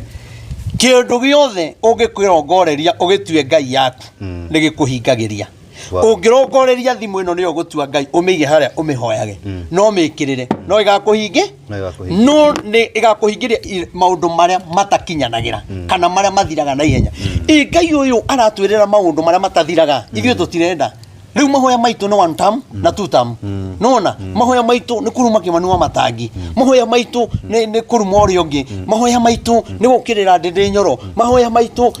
kĩndũ gĩothe ũngĩkĩrongoreria ũgĩtue ngai yaku, nĩ gĩkũhingagĩria. Ũngĩrongoreria thimũ ĩno nĩyo gũtua ngai, ũmĩige harĩa ũmĩhoyage, no mĩkĩrĩre no ĩgakũhingi. No ĩgakũhingĩria. No nĩ ĩgakũhingĩria maũndũ marĩa matakinyanagĩra kana marĩa mathiraga na ihenya. Ĩ Ngai ũyũ aratwĩrĩra maũndũ marĩa matathiraga, ithuĩ tũtirenda. Rĩu mahoya maitũ nĩ one term na two term. Nona mahoya maitũ nĩ kũruma Kĩmani wa Matangi, mahoya maitũ nĩ kũruma ũrĩa ũngĩ, mahoya maitũ nĩ gũkĩrĩra Ndĩndĩ Nyoro, mahoya maitũ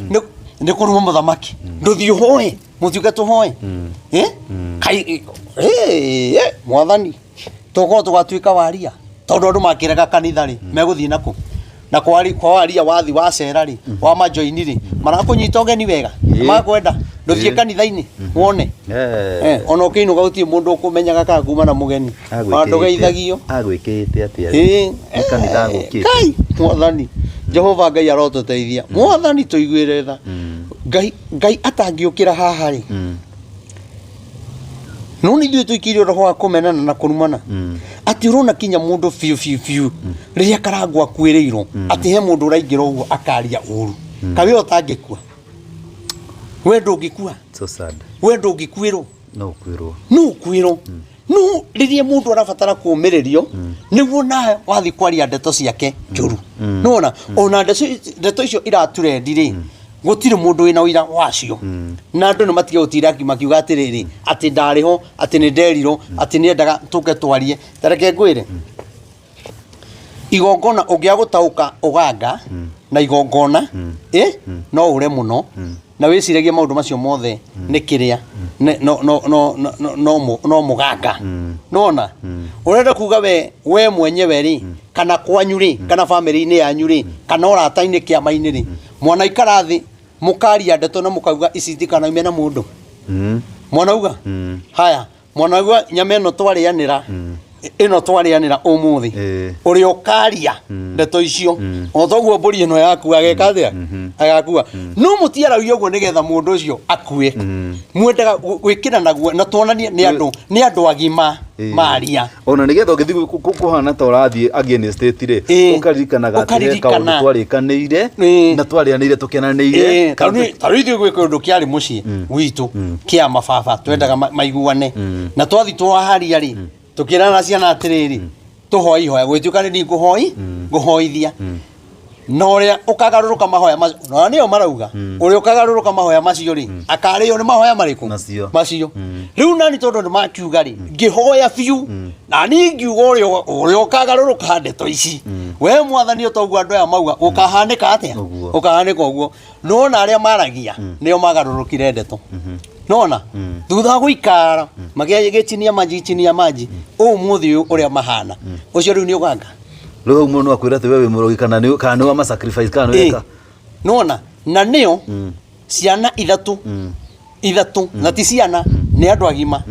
nĩ kũruma mũthamaki. Ndũthiĩ ũhoe, mũtiũke tũhoe. Eh? Kai mwathani tũkorwo tũgatuĩka waria, tondũ andũ makĩrega kanitha rĩ, megũthiĩ nakũ? Na kwa waria wathi wacera rĩ, wa majoini rĩ, marakũnyita ũgeni wega? Makwenda ndũthiĩ kanitha-inĩ wone. Ona ũkĩinũka gũtirĩ mũndũ ũkũmenyaga kana kuma na mũgeni. Ona ndũgeithagio. Agwĩkĩte atĩa? Nĩ kanitha agũkĩte. Ngai mwathani Jehova Ngai arotũteithia. Mwathani tũiguĩre tha. Ngai Ngai atangĩũkĩra haha rĩ, no nĩ ithuĩ tũikĩirio roho wa kũmenana na kũrumana, atĩ ũrona kinya mũndũ biũ biũ biũ rĩrĩa Karangũ akuĩrĩirwo, atĩ he mũndũ ũraingĩra ũguo akaria ũru. Kaĩ we ũtangĩkua? We ndũngĩkua? So sad. We ndũngĩkuĩrwo? No ũkuĩrwo. No ũkuĩrwo. No rĩrĩa mũndũ arabatara kũũmĩrĩrio, nĩguo nawe wathiĩ kwaria ndeto ciake njũru, nĩwona ona ndeto icio iraturendi rĩ, gũtirĩ mũndũ wĩna ũira wacio, na andũ nĩ matige gũtinda makiuga atĩrĩrĩ, atĩ ndarĩ ho, atĩ nĩ nderirwo, atĩ nĩendaga tũke twarie. Ta reke ngwĩre, igongona ũngĩaga gũtaũka ũganga na igongona no ũre mũno na wĩciragie maũndũ macio mothe nĩ kĩrĩa no no no no no no mũganga. Nona ũrenda kuga we mwenyewe rĩ, kana kwanyu rĩ, kana bamĩrĩ-inĩ yanyu rĩ, kana ũrata-inĩ, kĩama-inĩ rĩ, mwanaikara thĩ mũkaria ndeto na mũkauga ici itikanaume na mũndũ. Mwanauga haya, mwanauga nyama ĩno twarĩanĩra, ĩno twarĩanĩra ũmũthĩ, ũrĩa ũkaria ndeto icio o toguo mbũri ĩno yaku ageka atĩa? Agakua. No mũtiaragia ũguo nĩgetha mũndũ ũcio akue. Mwendaga gwĩkĩra naguo na tuonanie nĩ andũ agima maria. Ona nĩgetha ũgĩthiĩ kũhana ta ũrathiĩ against it rĩ, ũkaririkanaga atĩ he kaũndũ twarĩkanĩire na twarĩanĩire tũkenanĩire. Ta rĩu ithuĩ gwĩ kĩũndũ kĩarĩ mũciĩ gwitũ kĩa mababa, twendaga maiguane, na twathi twaharia rĩ, tũkĩrana ciana atĩrĩrĩ, tũhoe ihoya, gwĩtuĩka nĩ niĩ ngũhoi ngũhoithia, na ũrĩa ũkagarũrũka mahoya macio, na nĩo marauga ũrĩa ũkagarũrũka mahoya macio rĩ, akarĩo nĩ mahoya marĩkũ? Macio. Macio. Rĩu nani tondũ nĩ makiuga rĩ, ngĩhoya biũ na niĩ ngiuga ũrĩa ũkagarũrũka ndeto ici, we mwathani, ũtoguo andũ aya mauga gũkahanĩka atĩa? Ũguo. Gũkahanĩka ũguo. Nona arĩa maragia nĩo magarũrũkire ndeto, nona thutha wa gũikara magĩgĩchinia maji chini ya maji, ũmũthĩ ũyũ ũrĩa mahana ũcio rĩu nĩ ũganga. Rĩu hau mũndũ no akwĩra atĩ we wĩ mũrogi, kana nĩ wa ma sacrifice, kana nĩ weka. Nona na nĩo ciana ithatũ ithatũ, na ti ciana, nĩ andũ agima,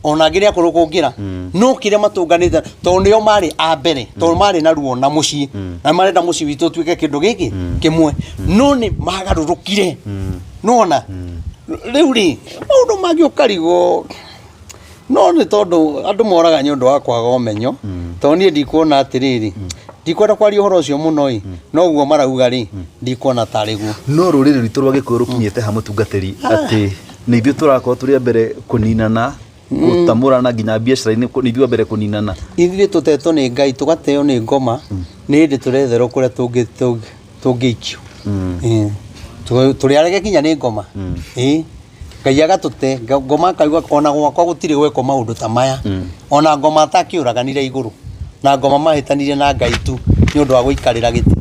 ona angĩ nĩ akũrũ kũngĩra, no kĩrĩa matũnganĩte tondũ nĩo marĩ a mbere, tondũ marĩ na ruo na mũciĩ na marenda mũciĩ witũ ũtuĩke kĩndũ gĩkĩ kĩmwe, no nĩ magarũrũkire. Nona rĩu rĩ, maũndũ mangĩ ũkarigwo, no nĩ tondũ andũ moraga nĩ ũndũ wa kwaga ũmenyo, tondũ niĩ ndikuona atĩrĩrĩ, ndikwenda kwaria ũhoro ũcio mũno ĩ, no ũguo marauga rĩ, ndikuona tarĩ guo. No rũrĩrĩ rwitũ rwa Gĩkũyũ rũkinyĩte ha, mũtungatĩri, atĩ nĩ ithuĩ tũrakorwo tũrĩ a mbere kũninana, gũtamũrana nginya biacara-inĩ, nĩ ithuĩ a mbere kũninana. Ithuĩ tũtetwo nĩ Ngai, tũgateo nĩ ngoma, nĩ hĩndĩ tũretherwo kũrĩa tũngĩikio. Tũrĩ arege kinya nĩ ngoma. Ngai agatũte ngoma akauga ona gwakwa gũtirĩ gwekwo maũndũ ta maya. Ona ngoma atakĩũraganire igũrũ na ngoma mahĩtanirie na Ngai tu nĩ ũndũ wa gũikarĩra gĩtĩ.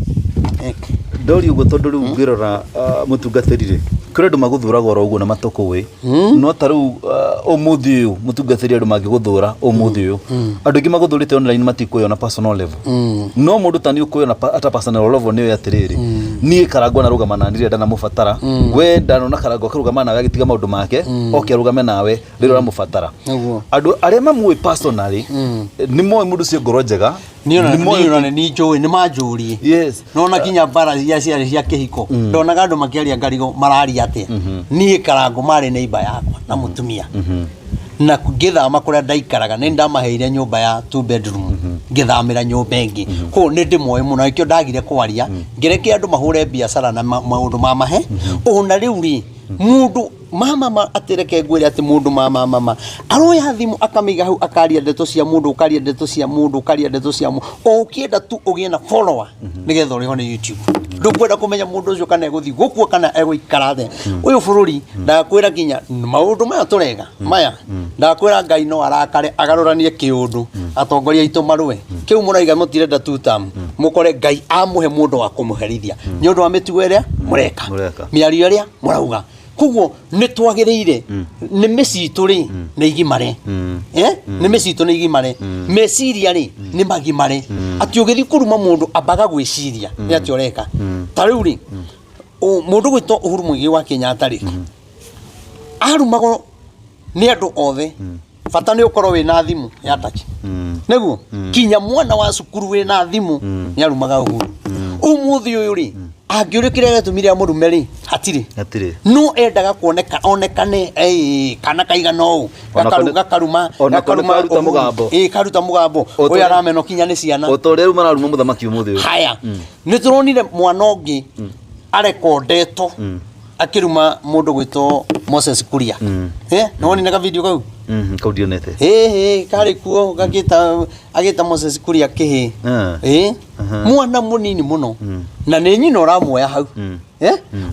Ndori ũguo tondũ rĩu ngĩrora, mũtungatĩri rĩ, kũrĩ andũ magũthũraga oro ũguo na matũkũĩ, no ta rĩu ũmũthĩ ũyũ, mũtungatĩri, andũ mangĩgũthũra ũmũthĩ ũyũ, andũ aingĩ magũthũrĩte online matikũĩ ona personal level, no mũndũ ta niĩ ũkũĩ ona ata personal level nĩ atĩrĩrĩ, niĩ Karangũ anarũgama na niĩ rĩrĩa ndanamũbatara. We ndanona Karangũ akĩrũgama nawe, agĩtiga maũndũ make oke arũgame nawe rĩrĩa ũramũbatara. Andũ arĩa mamũĩ personally nĩ moĩ mũndũ ũcio ngoro njega. Niĩ ona Nĩ moĩ- niĩ ona nĩ njũĩ nĩ manjũrie. Yes. Nona kinya mbara iria ciarĩ cia kĩhiko ndonaga andũ makĩaria ngarigo mararia atĩa. Niĩ Karangũ marĩ neighbor yakwa na mũtumia. Na ngĩthama kũrĩa ndaikaraga nĩ ndamaheire nyũmba ya two bedroom ngĩthamĩra nyũmba ĩngĩ. Koguo nĩ ndĩmoĩ mũno nĩkĩo ndagire kwaria ngĩreke andũ mahũre biacara na maũndũ ma mahe. Ona rĩu rĩ mũndũ mama ma atĩ reke ngwĩre atĩ mũndũ mama mama aroya thimũ akamĩiga hau akaria ndeto cia mũndũ ũkaria ndeto cia mũndũ ũkaria ndeto cia mũndũ o ũkĩenda tu ũgĩe na follower nĩgetha ũrĩhwo nĩ YouTube. Ndũkwenda kũmenya mũndũ ũcio kana egũthiĩ gũkua kana egũikara atĩa. Ũyũ bũrũri ndakwĩra nginya maũndũ maya tũrega maya ndakwĩra Ngai no arakare agarũranie kĩũndũ atongoria aitũ marũe. Kĩu mũraiga mũtirenda two term mũkore Ngai amũhe mũndũ wa kũmũherithia nĩ ũndũ wa mĩtugo ĩrĩa mũreka. Mũreka. Mĩario ĩrĩa mũrauga. Koguo nĩ twagĩrĩire nĩ mĩciĩ itũ rĩ nĩ igimare. Eh? Nĩ mĩciĩ itũ nĩ igimare. Meciria rĩ nĩ magimare. Atĩ ũgĩthiĩ kũruma mũndũ ambaga gwĩciria nĩ atĩa ũreka. Ta rĩu rĩ mũndũ gwĩtwo Uhuru Muigai wa Kenyatta rĩ arumagwo nĩ andũ othe. Bata nĩ ũkorwo wĩna thimũ ya touch. Nĩguo kinya mwana wa cukuru wĩna thimũ nĩ arumaga Uhuru. Ũmũthĩ ũyũ rĩ angĩũrio kĩrĩa gĩatũmire amũrume rĩ hatirĩ. Hatirĩ. No endaga kuoneka onekane kana kaigana ũũ Ona kone- gakaruma ona kone gakaruma karuta Uhuru. mũgambo. Karuta mũgambo. O Ũyũ ta- aramenwo kinya nĩ ciana. O ta ũrĩa rĩu mararuma mũthamaki ũmũthĩ ũyũ. Haya. Nĩ tũronire mwana ũngĩ arekondetwo akĩruma mũndũ gwĩtwo Moses Kuria. Nĩ wonire ka video kau? Kau ndionete. Ĩĩ karĩ kuo gagĩta agĩta Moses Kuria kĩhĩ. Mwana mũnini mũno. Na nĩ nyina ũramuoya hau.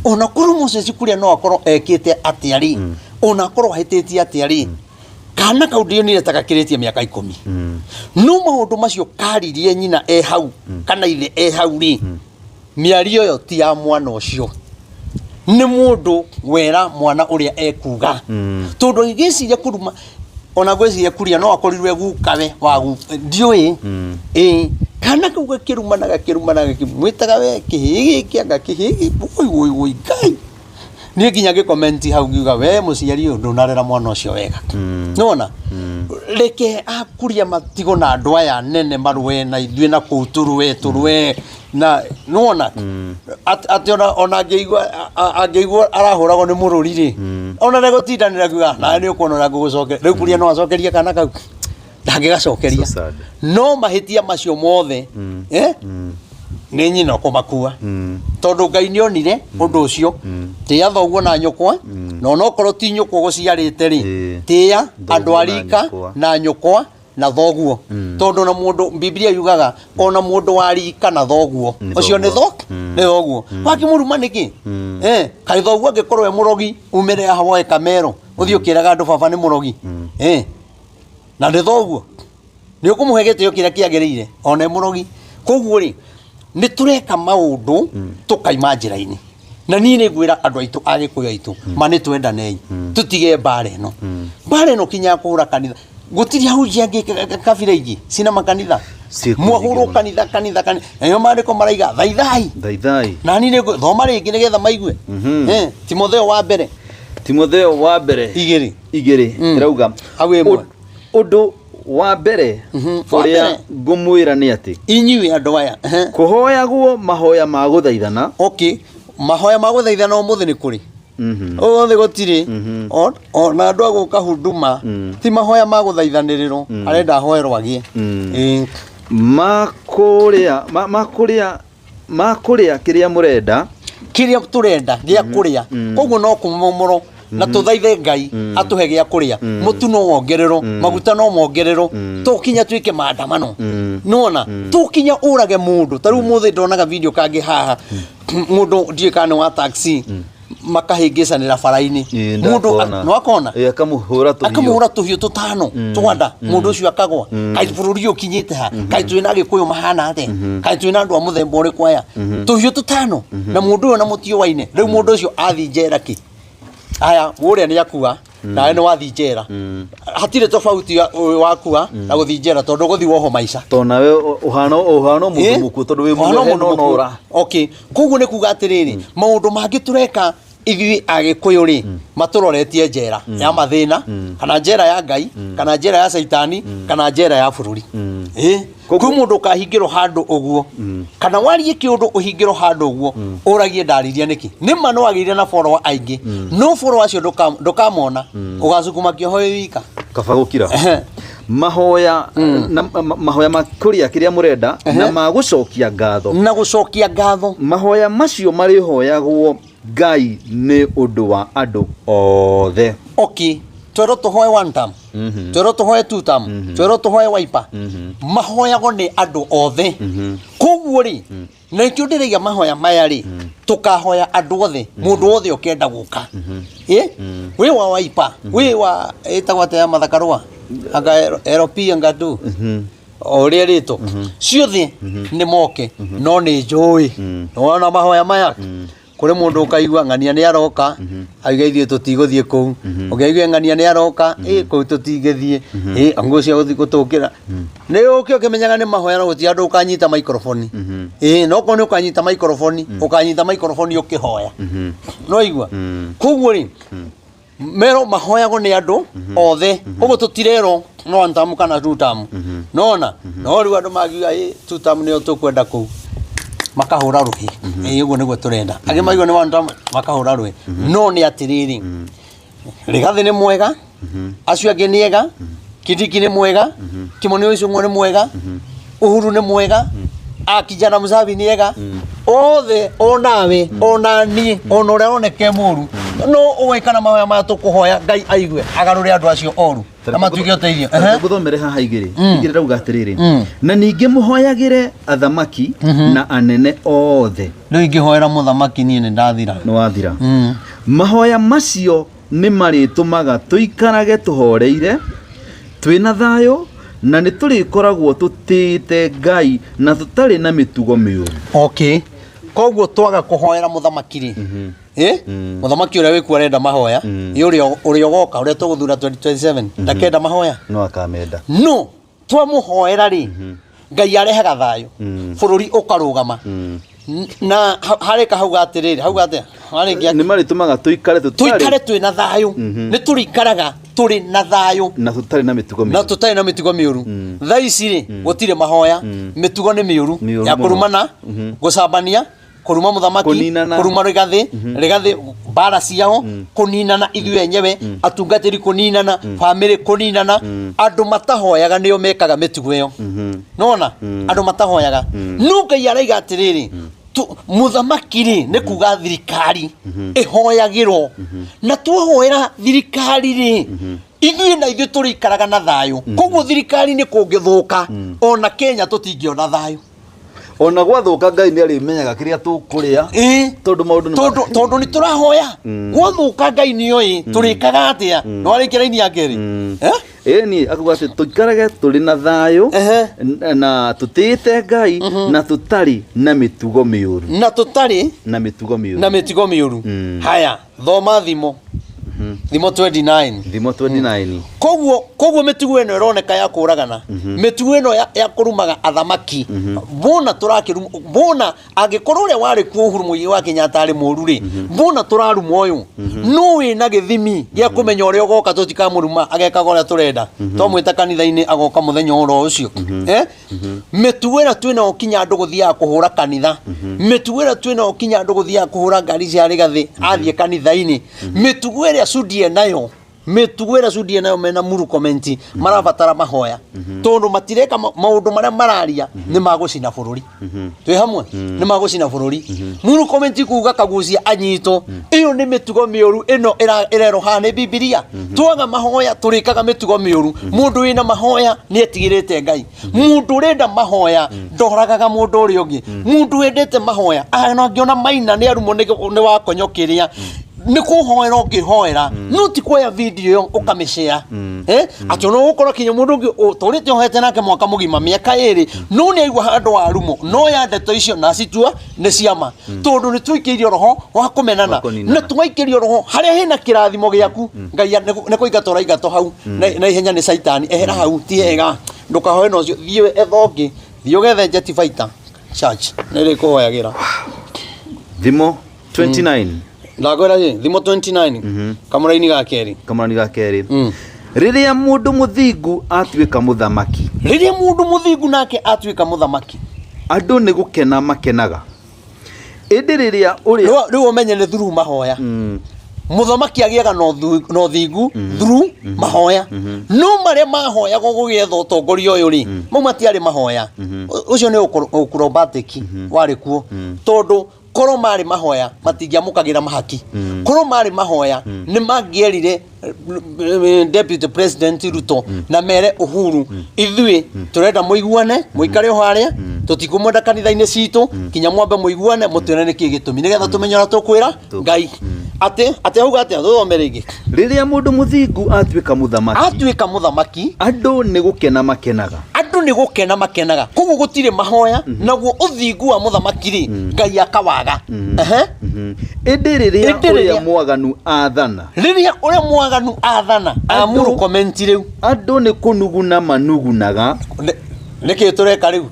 Ona korwo Moses Kuria no akorwo ekĩte atĩa rĩ, ona akorwo ahĩtĩtie atĩa rĩ, kana kau ndionire ta gakĩrĩtie mĩaka 10. No maũndũ macio karirie nyina e hau kana ithe e hau rĩ, mĩario ĩyo ti ya mwana ũcio. Nĩ mũndũ wera mwana ũrĩa ekuga. Tondũ agĩgĩciria kũruma ona ngwĩciria Kuria no akorirwe gukawe wa ndiũĩ. Kana kau gakĩruma na gakĩruma na gakĩmwĩtaga we kĩhĩĩ gĩkĩ anga kĩhĩĩ gĩkĩ, woi woi woi Ngai. Niĩ nginya ngĩkomenti hau ngiuga we mũciari ũyũ ndũnarera mwana ũcio wega. Nĩwona? Reke akuria matigo na andũ aya nene marũe na ithuĩ na kũu tũrũe tũrũe na nĩwona? Atĩ ona angĩigua arahũragwo nĩ mũrũri rĩ, ona ndegũtindanĩra kuga nawe nĩ ũkuona ũrĩa ngũgũcokeria. Rĩu Kuria no acokerie kana kau? Ndangĩgacokeria. So sad. No mahĩtia macio mothe, nĩ nyina ũkũmakua. Tondũ Ngai nĩ onire ũndũ ũcio. Tĩĩa thoguo na nyũkwa, na onokorwo ti nyũkwa ũgũciarĩte rĩ, tĩĩa Thoguo andũ a na rika nyũkwa. na nyũkwa na thoguo. Tondũ na mũndũ Biblia yugaga ona mũndũ wa rika na thoguo Nĩ ũcio nĩ thoguo. nĩ thoguo. Wakĩmũruma nĩkĩ? Kaĩ thoguo angĩkorwo e mũrogi umĩre haha woe kamero ũthiĩ ũkĩraga andũ baba nĩ mũrogi. Na nĩ thoguo. Nĩ ũkũmũhe gĩtĩo kĩrĩa kĩagĩrĩire ona e mũrogi. Koguo rĩ nĩ tũreka maũndũ tũkaima njĩra-inĩ. Na niĩ nĩ ngwĩra andũ aitũ a Gĩkũyũ aitũ ma nĩ twendanei tũtige mbara ĩno. Mbara ĩno kinya ya kũhũra kanitha gũtirĩ ahunjia angĩ kabira ingĩ cina makanitha. Ciĩkuo nyingĩ Mwahũrwo mũno. kanitha kanitha kanitha. Nayo maandĩko maraiga thaithai. Thaithai. Na niĩ nĩ thoma rĩngĩ nĩgetha maigue. Timotheo wa mbere. Timotheo wa mbere. Igĩrĩ. Igĩrĩ. Ĩrauga. Hau ĩmwe. Ũndũ wa mbere Wa ũrĩa mbere. ngũmwĩra nĩ atĩ inyuĩ andũ aya. Kũhoyagwo mahoya ma gũthaithana. Okay. Mahoya ma gũthaithana ũmũthĩ nĩ kũrĩ? Ũmũthĩ gũtirĩ. Ona andũ a gũka huduma ti mahoya ma gũthaithanĩrĩrwo, arenda ahoerwo agĩe. Ma kũrĩa kĩrĩa mũrenda. Kĩrĩa tũrenda gĩa kũrĩa. Koguo no kũmomorwo na tũthaithe Ngai atũhe gĩa kũrĩa. Mũtu no wongererwo, maguta no mongererwo, to kinya twĩke maandamano. Nĩwona? To kinya ũrage mũndũ. Ta rĩu ũmũthĩ ndonaga video kangĩ haha, mũndũ ndiũĩ kana nĩ wa taxi, makahĩngĩcanĩra bara-inĩ. Ĩĩ, Mũndũ ndakona. nĩwakona? Ĩĩ, akamũhũra tũhiũ. Akamũhũra tũhiũ tũtano twanda, mũndũ ũcio akagwa. Kaĩ bũrũri ũyũ ũkinyĩte ha? Kaĩ twĩna Agĩkũyũ mahana atĩa? Kaĩ twĩna andũ a mũthemba ũrĩkũ aya? Tũhiũ tũtano na mũndũ ũyũ na mũtiũaine. Rĩu mũndũ ũcio athiĩ njera kĩ? Aya, ũrĩa nĩ akua, nawe nĩ wathiĩ njera. Hatirĩ tofauti ya ũyũ wakua na gũthiĩ njera tondũ ũgũthiĩ wohwo maica. Tondũ nawe ũhana mũndũ mũkuũ tondũ wĩ Ũhana muohe mũndũ no mũkuũ. nora. Okay. Koguo nĩ kuga atĩrĩrĩ, maũndũ mangĩ tũreka Ithuĩ Agĩkũyũ rĩ, matũroretie njera ya mathĩna, kana njera ya Ngai, kana njera ya Caitani, kana njera ya bũrũri. Ĩ, kwĩ mũndũ ũkahingĩrwo handũ ũguo, kana warie kĩũndũ ũhingĩrwo handũ ũguo, ũragie ndaririe nĩkĩ. Nĩ ma nĩ wagĩire na follower aingĩ, no follower acio ndũkamona, ũgacukuma kĩoho wĩ wika. Kaba gũkira. Mahoya na mahoya ma kũrĩa kĩrĩa mũrenda na ma gũcokia ngatho. Na gũcokia ngatho. Mahoya macio marĩhoyagwo Ngai nĩ ũndũ wa andũ othe. Okay, twerwo tũhoe one term, twerwo tũhoe two term, twerwo tũhoe Wiper, mahoyagwo nĩ andũ othe. Koguo rĩ, na nĩkĩo ndĩraiga mahoya maya rĩ, tũkahoya andũ othe, mũndũ wothe ũkenda gũka. Ĩ? Wĩ wa Wiper, wĩ wa ĩtagwo atĩa ya Martha Karũa? Anga LP anga tu. O ũrĩa ĩrĩtwo. Ciothe nĩ moke, no nĩ njũĩ. Nĩwona mahoya maya? Kũrĩ mũndũ ũkaigua ng'ania nĩ aroka, auge ithuĩ tũtigũthiĩ kũu. Ũngĩ aigue ng'ania nĩ aroka, ĩ kũu tũtingĩthiĩ, ĩ ngũ cia gũthiĩ gũtũkĩra. Nĩ ũke ũkĩmenyaga nĩ mahoya no gũtirĩ andũ ũkanyita microphone. Ĩ no korwo nĩ ũkanyita microphone, ũkanyita microphone ũkĩhoya. No igua? Koguo rĩ, merwo mahoyagwo nĩ andũ othe. Koguo tũtirerwo no one term kana two term. Nona? No rĩu andũ mangiuga ĩ two term nĩyo tũkwenda kũu, makahũra rũhĩ. Ĩ ũguo nĩguo tũrenda. Angĩ maigua nĩ one term makahũra rũhĩ. No nĩ atĩrĩrĩ, Rigathĩ nĩ mwega, acio angĩ nĩ ega, Kindiki nĩ mwega, Kimoni wa Ichung'wa nĩ mwega, Uhuru nĩ mwega, a kijana Musavi nĩ ega, othe onawe ona niĩ ona ũrĩa oneke mũru no ũgeka na mahoya maya tũkũhoya Ngai aigue agarũre andũ acio oru na matuĩke ũteithio. Reke ngũthomere haha igĩrĩ igĩrĩ rauga atĩrĩrĩ, na ningĩ mũhoyagĩre athamaki na anene othe. Rĩu ingĩhoera mũthamaki niĩ nĩ ndathira. Nĩ wathira. Mahoya macio nĩ marĩtũmaga tũikarage tũhoreire, twĩ na thayũ, na nĩ tũrĩkoragwo tũtĩĩte Ngai na tũtarĩ na mĩtugo mĩũru. Okay, koguo twaga kũhoera mũthamaki rĩ, ĩ mũthamaki ũrĩa wĩkuo arenda mahoya, ĩ ũrĩa ũrĩa ũgoka, ũrĩa tũgũthura 2027 ndakenda mahoya? No akamenda. No twamũhoera rĩ, Ngai arehaga thayũ, bũrũri ũkarũgama. Na harĩka hauga atĩrĩrĩ, hauga atĩa harĩkia? Nĩ marĩtũmaga tũikare tũtarĩ Tũikare twĩ na thayũ, nĩ tũrĩikaraga tũrĩ na thayũ na tũtarĩ na mĩtugo na mĩũru. Tũtarĩ na mĩtugo mĩũru. Thaa ici rĩ, gũtirĩ mahoya, mĩtugo nĩ mĩũru Mĩũru ya mũno. kũrumana, gũcambania, kũruma mũthamaki, Kũninana. Kũruma Rigathĩ, Rigathĩ mbara ciao, kũninana ithuĩ enyewe atungatĩri, kũninana bamĩrĩ, kũninana. Andũ matahoyaga nĩo mekaga mĩtugo ĩyo. Nona andũ matahoyaga, no Ngai araiga atĩrĩrĩ, mũthamaki rĩ, nĩ kuga thirikari ĩhoyagĩrwo, na twahoera thirikari rĩ, ithuĩ na ithuĩ tũrĩikaraga na thayũ. Koguo thirikari nĩ kũngĩthũka, ona Kenya tũtingĩona thayũ. Ona gwathũka, Ngai nĩ arĩmenyaga kĩrĩa tũkũrĩa. Tondũ maũndũ nĩ Tondũ nĩ tũrahoya. Gwathuka, Ngai nĩoĩ tũrĩkaga atĩa. No arĩkia raini ya kerĩ. Eh? Ĩni akuga atĩ tũikarage tũrĩ na thayũ na tũtĩĩte Ngai na tũtarĩ na mĩtugo mĩũru. Na tũtarĩ na mĩtugo mĩũru. Na mĩtugo mĩũru. Haya, thoma Thimo 29. Thimo 29. Koguo mĩtugo ĩno ĩroneka ya kũragana, mĩtugo ĩno ya kũrumaga athamaki, mbona tũrakĩruma? Mbona angĩkorwo ũrĩa warĩ kuo Uhuru Muigai wa Kenyatta arĩ mũru rĩ, mbona tũraruma ũyũ? No wĩna gĩthimi gĩa kũmenya ũrĩa ũgoka tũtikamũruma, agekaga ũrĩa tũrenda? Twamwĩta kanitha-inĩ agoka mũthenya oro ũcio. Eh? Mĩtugo ĩrĩa twĩnayo kinya andũ gũthiaga kũhũra kanitha, mĩtugo ĩrĩa twĩnayo kinya andũ gũthiaga kũhũra ngari cia Rigathĩ athiĩ kanitha-inĩ, mĩtugo ĩrĩa Sudi enayo, mĩtugo ĩrĩa Sudi enayo mena Murkomen, marabatara mahoya, tondũ matireka maũndũ marĩa mararia nĩ magũcina bũrũri. Twĩ hamwe, nĩ magũcina bũrũri. Murkomen kuga Kagucia anyitwo, ĩyo nĩ mĩtugo mĩũru. Ĩno ĩrerwo haha nĩ Bibilia. Twaga mahoya tũrĩkaga mĩtugo mĩũru. Mũndũ wĩna mahoya nĩ etigĩrĩte Ngai. Mũndũ ũrenda mahoya ndoragaga mũndũ ũrĩa ũngĩ. Mũndũ wendete mahoya ana angĩona Maina nĩ arumwo nĩ wakonyo kĩrĩa nĩ kũhoera ũngĩhoera, no ti kuoya video ĩyo ũkamĩshare. Eh, atĩ ona ũgũkorwo kinya mũndũ ũngĩ ũtũrĩte ũhete nake mwaka mũgima, mĩaka 2, no nĩ aigua handũ warumo no ya ndeto icio na acitua nĩ ciama, tondũ nĩ tũikĩirio roho wa kũmenana. Wa kũninana. Na twaikĩrio roho harĩa hena kĩrathimo gĩaku, Ngai nĩ kũingatwo ũraingatwo hau na ihenya nĩ Caitani. Ehera hau, ti hega, ndũkahoe na ũcio. Thiĩ etha ũngĩ, thiĩ ũgethe Jet Fighter Church nĩ ĩrĩkũhoyagĩra. Thimo 29. Ndakwĩra ĩ, Thimo 29 kamũraini ga kerĩ. Kamũrani ga kerĩ. Rĩrĩa mũndũ mũthingu atuĩka mũthamaki, Rĩrĩa mũndũ mũthingu nake atuĩka mũthamaki, andũ nĩ gũkena makenaga, ĩndĩ rĩrĩa ũrĩa Rĩu ũmenye nĩ through mahoya. Mũthamaki agĩaga na ũthingu through mahoya. No marĩa mahoyagwo gũgĩetha ũtongoria ũyũ rĩ, mau matiarĩ mahoya. Ũcio nĩ ũkurobatĩki warĩ kuo, tondũ korwo marĩ mahoya matingĩamũkagĩra mahaki. Korwo marĩ mahoya nĩ mangĩerire Deputy President Ruto na mere Uhuru, ithuĩ tũrenda mũiguane, mũikare o harĩa, tũtikũmwenda kanitha-inĩ citũ kinya mwambe mũiguane, mũtwĩre nĩkĩ gĩtũmi, nĩgetha tũmenye ũrĩa tũkwĩra Ngai. Atĩ auga atĩa? Tũthome rĩngĩ. Rĩrĩa mũndũ mũthingu atuĩka mũthamaki, Atuĩka mũthamaki, andũ nĩ gũkena makenaga. Andũ nĩ gũkena makenaga. Koguo gũtirĩ mahoya, naguo ũthingu wa mũthamaki rĩ, Ngai akawaga. Ehe. Ĩndĩ rĩrĩa Ĩndĩ ũrĩa rĩrĩa- mwaganu athana, Rĩrĩa ũrĩa mwaganu athana, amuru comment rĩu. Andũ nĩ kũnuguna manugunaga. Nĩkĩ tũreka rĩu?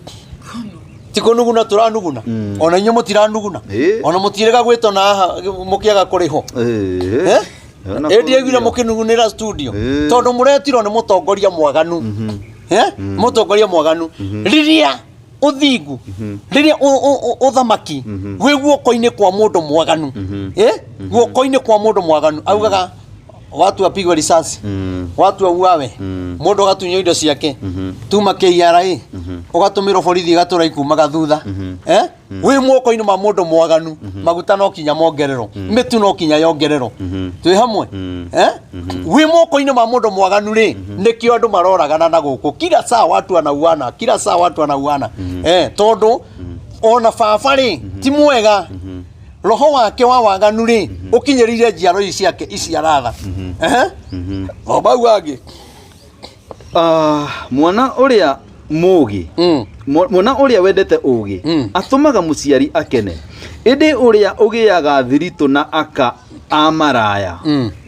Ti kũnuguna tũranuguna? Ona inyuĩ mũtiranuguna? Ona mũtirega gwĩtwo na haha mũkĩaga kũrĩhwo? Eh? Ona Ĩndĩ aiguire kũrĩhwo. mũkĩnugunĩra studio, tondũ mũretirwo nĩ mũtongoria mwaganu. Eh? Mũtongoria mwaganu. Rĩrĩa ũthingu, rĩrĩa ũthamaki wĩ guoko-inĩ kwa mũndũ mwaganu, eh? Guoko-inĩ kwa mũndũ mwaganu, augaga watu wapigwe risasi, watu wauawe, mũndũ agatunywo indo ciake, tuma KRA ũgatũmĩrwo borithi ĩgatũra ikumaga thutha. Eh? Wĩ moko-inĩ ma mũndũ mwaganu, maguta no kinya mongererwo, mĩtu no kinya yongererwo. Twĩ hamwe? Eh? Wĩ moko-inĩ ma mũndũ mwaganu rĩ, nĩkĩo andũ maroragana na gũkũ kila saa, watu wanauana kila saa, watu wanauana. Eh, tondũ ona baba rĩ ti mwega, roho wake wa waganu rĩ ũkinyĩrĩire njiaro ici ciake ici aratha. Ehe, o mau angĩ. Ah, mwana ũrĩa mũũgĩ, mwana ũrĩa wendete ũũgĩ atũmaga mũciari akene, ĩndĩ ũrĩa ũgĩaga thiritũ na aka a maraya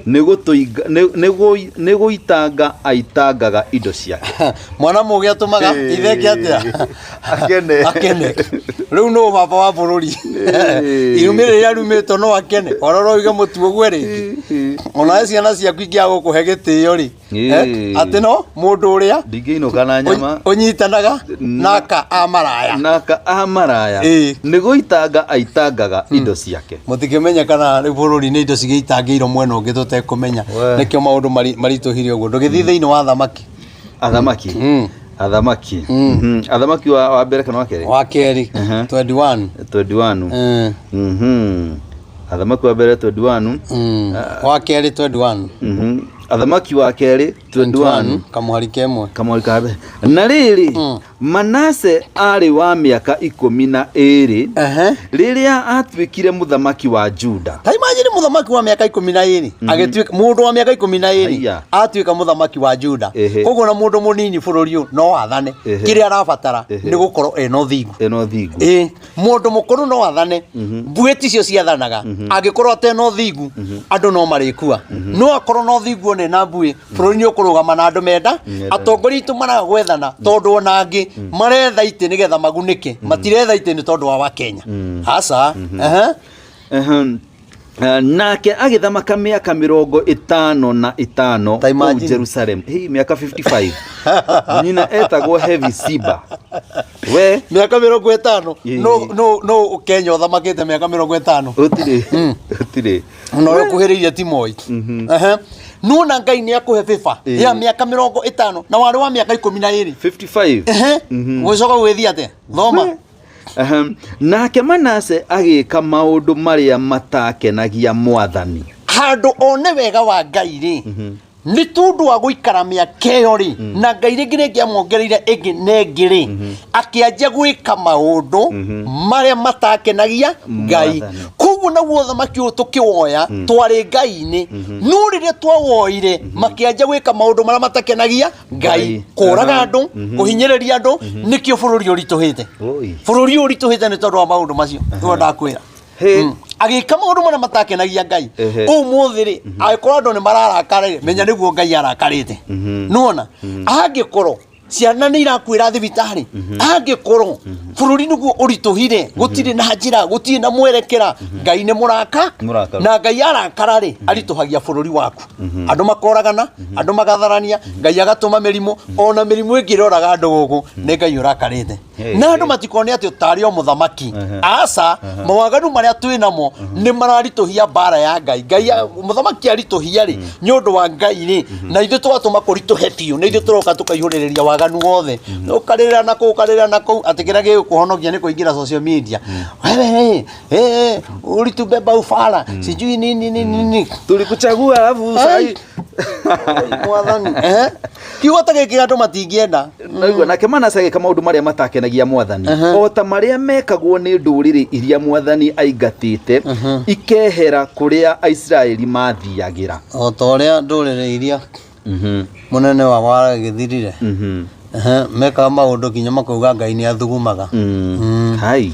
nĩ gũitanga aitangaga indo ciake. Mwana mũũgĩ atũmaga ithe eke atĩa? Akene. Akene. Rĩu nũ baba wa bũrũri? Irumĩ rĩrĩa rumĩtwo no akene, ona no uige mũtu ũgwe rĩngĩ, onawe ciana ciaku ingĩaga gũkũhe gĩtĩo rĩ, atĩ no mũndũ ũrĩa Ndingĩinũka na nyama. Ũnyitanaga naka a maraya. Naka a maraya nĩ gũitanga aitangaga indo ciake. Mũtikĩmenye kana rĩu bũrũri nĩ indo cigĩitangĩirwo mwena ũngĩ tũtekũmenya. We. Nĩkĩo maũndũ maritũhire ũguo. Ndũgĩthiĩ thĩinĩ wa thamaki. Athamaki. Athamaki. Athamaki wa mbere kana wa kerĩ? Wa kerĩ. 21. 21. Athamaki wa mbere 21. Wa kerĩ 21. Athamaki wa kerĩ 21. Kamũhari kemwe. Kamũhari ka mbere. Na rĩrĩ, Manase arĩ wa mĩaka 12 rĩrĩa atuĩkire mũthamaki wa Juda. Ta imagine mũthamaki wa mĩaka 12 agĩtuĩka, mũndũ wa mĩaka 12 atuĩka mũthamaki wa Juda. Koguo na mũndũ mũnini bũrũri ũyũ no athane. Kĩrĩa arabatara nĩ gũkorwo ena ũthingu. Ena ũthingu. Ĩĩ, mũndũ mũkũrũ no athane, mbuĩ ticio ciathanaga. Angĩkorwo atena ũthingu, andũ no marĩkua. No akorwo na ũthingu one na mbuĩ, bũrũri nĩ ũkũrũgama na andũ menda. Atongoria aitũ maraga gwethana tondũ ona angĩ maretha itĩ nĩgetha magunĩke, matiretha itĩ nĩ tondũ wa Wakenya, aca. Ehe. Ehem. Nake agĩthamaka mĩaka 55 Ta kũu imagine. Jerusalem. Hey, mĩaka 55. Nyina etagwo Hephzibah. We Mĩaka 50. No Kenya ũthamakĩte mĩaka 50? Ũtirĩ. Ũtirĩ. Na ũrĩa ũkuhĩrĩirie ti Moi. Ehe. Nuona Ngai nĩ akũhe bĩba ya mĩaka 50 na warĩ wa mĩaka 12. 55. Ehe. Gũcoka gũgĩthiĩ atĩa? Thoma. Ehem. Nake Manase agĩka maũndũ marĩa matakenagia Mwathani. Handũ one wega wa Ngai rĩ, nĩ tondũ wa gũikara mĩaka ĩyo rĩ, na Ngai rĩngĩ rĩngĩ amwongereire ĩngĩ na ĩngĩ rĩ, akĩanjia gwĩka maũndũ marĩa matakenagia Ngai. Mwathani. Koguo naguo ũthamaki ũyũ tũkĩwoya twarĩ Ngai-inĩ, no rĩrĩa twawoire makĩanjia gwĩka maũndũ marĩa matakenagia Ngai, Ngai. Kũraga andũ, kũhinyĩrĩria andũ. Nĩkĩo bũrũri ũritũhĩte. Oi. Bũrũri ũyũ ũritũhĩte nĩ tondũ wa maũndũ macio nĩguo ndakwĩra. Agĩka maũndũ marĩa matakenagia Ngai. Ũmũthĩ rĩ, angĩkorwo andũ nĩ mararakara rĩ, menya nĩguo Ngai arakarĩte. Nĩwona angĩkorwo Ciana nĩ irakuĩra thibitarĩ. Angĩkorwo bũrũri nĩguo ũritũhire, gũtirĩ na njĩra, gũtirĩ na mwerekera, Ngai nĩ mũraka. Mũrakaru. Na Ngai arakara rĩ, aritũhagia bũrũri waku, andũ makoragana, andũ magatharania, Ngai agatũma mĩrimũ, ona mĩrimũ ĩngĩ ĩroraga andũ gũkũ nĩ Ngai ũrakarĩte. Na andũ matikone atĩ ũtarĩ o mũthamaki, aca. Mawaganu marĩa twĩ namo nĩ mararitũhia mbara ya Ngai. Ngai mũthamaki aritũhia rĩ, nĩ ũndũ wa Ngai rĩ, na ithuĩ tũgatũma kũritũhe biũ. Nĩ ithuĩ tũroka tũkaihũrĩrĩria waganu wothe, ũkarĩrĩra na kũu, ũkarĩrĩra na kũu, atĩ kĩrĩa gĩgũkũhonokia nĩ kũingĩra social media. Wewe eh, ulitubeba ufala, sijui nini nini nini. Tulikuchagua alafu sai mwathani, kiugo ta gĩkĩ andũ matingĩenda. Naigua nake Manase agĩka maũndũ marĩa matakenagia mwathani, o ta marĩa mekagwo nĩ ndũrĩrĩ iria mwathani aingatĩte ikehera kũrĩa Aisiraeli mathiagĩra. O ta ũrĩa ndũrĩrĩ iria mũnene wa waragĩthirire mekaga maũndũ nginya makauga Ngai nĩ athugumaga. Hai.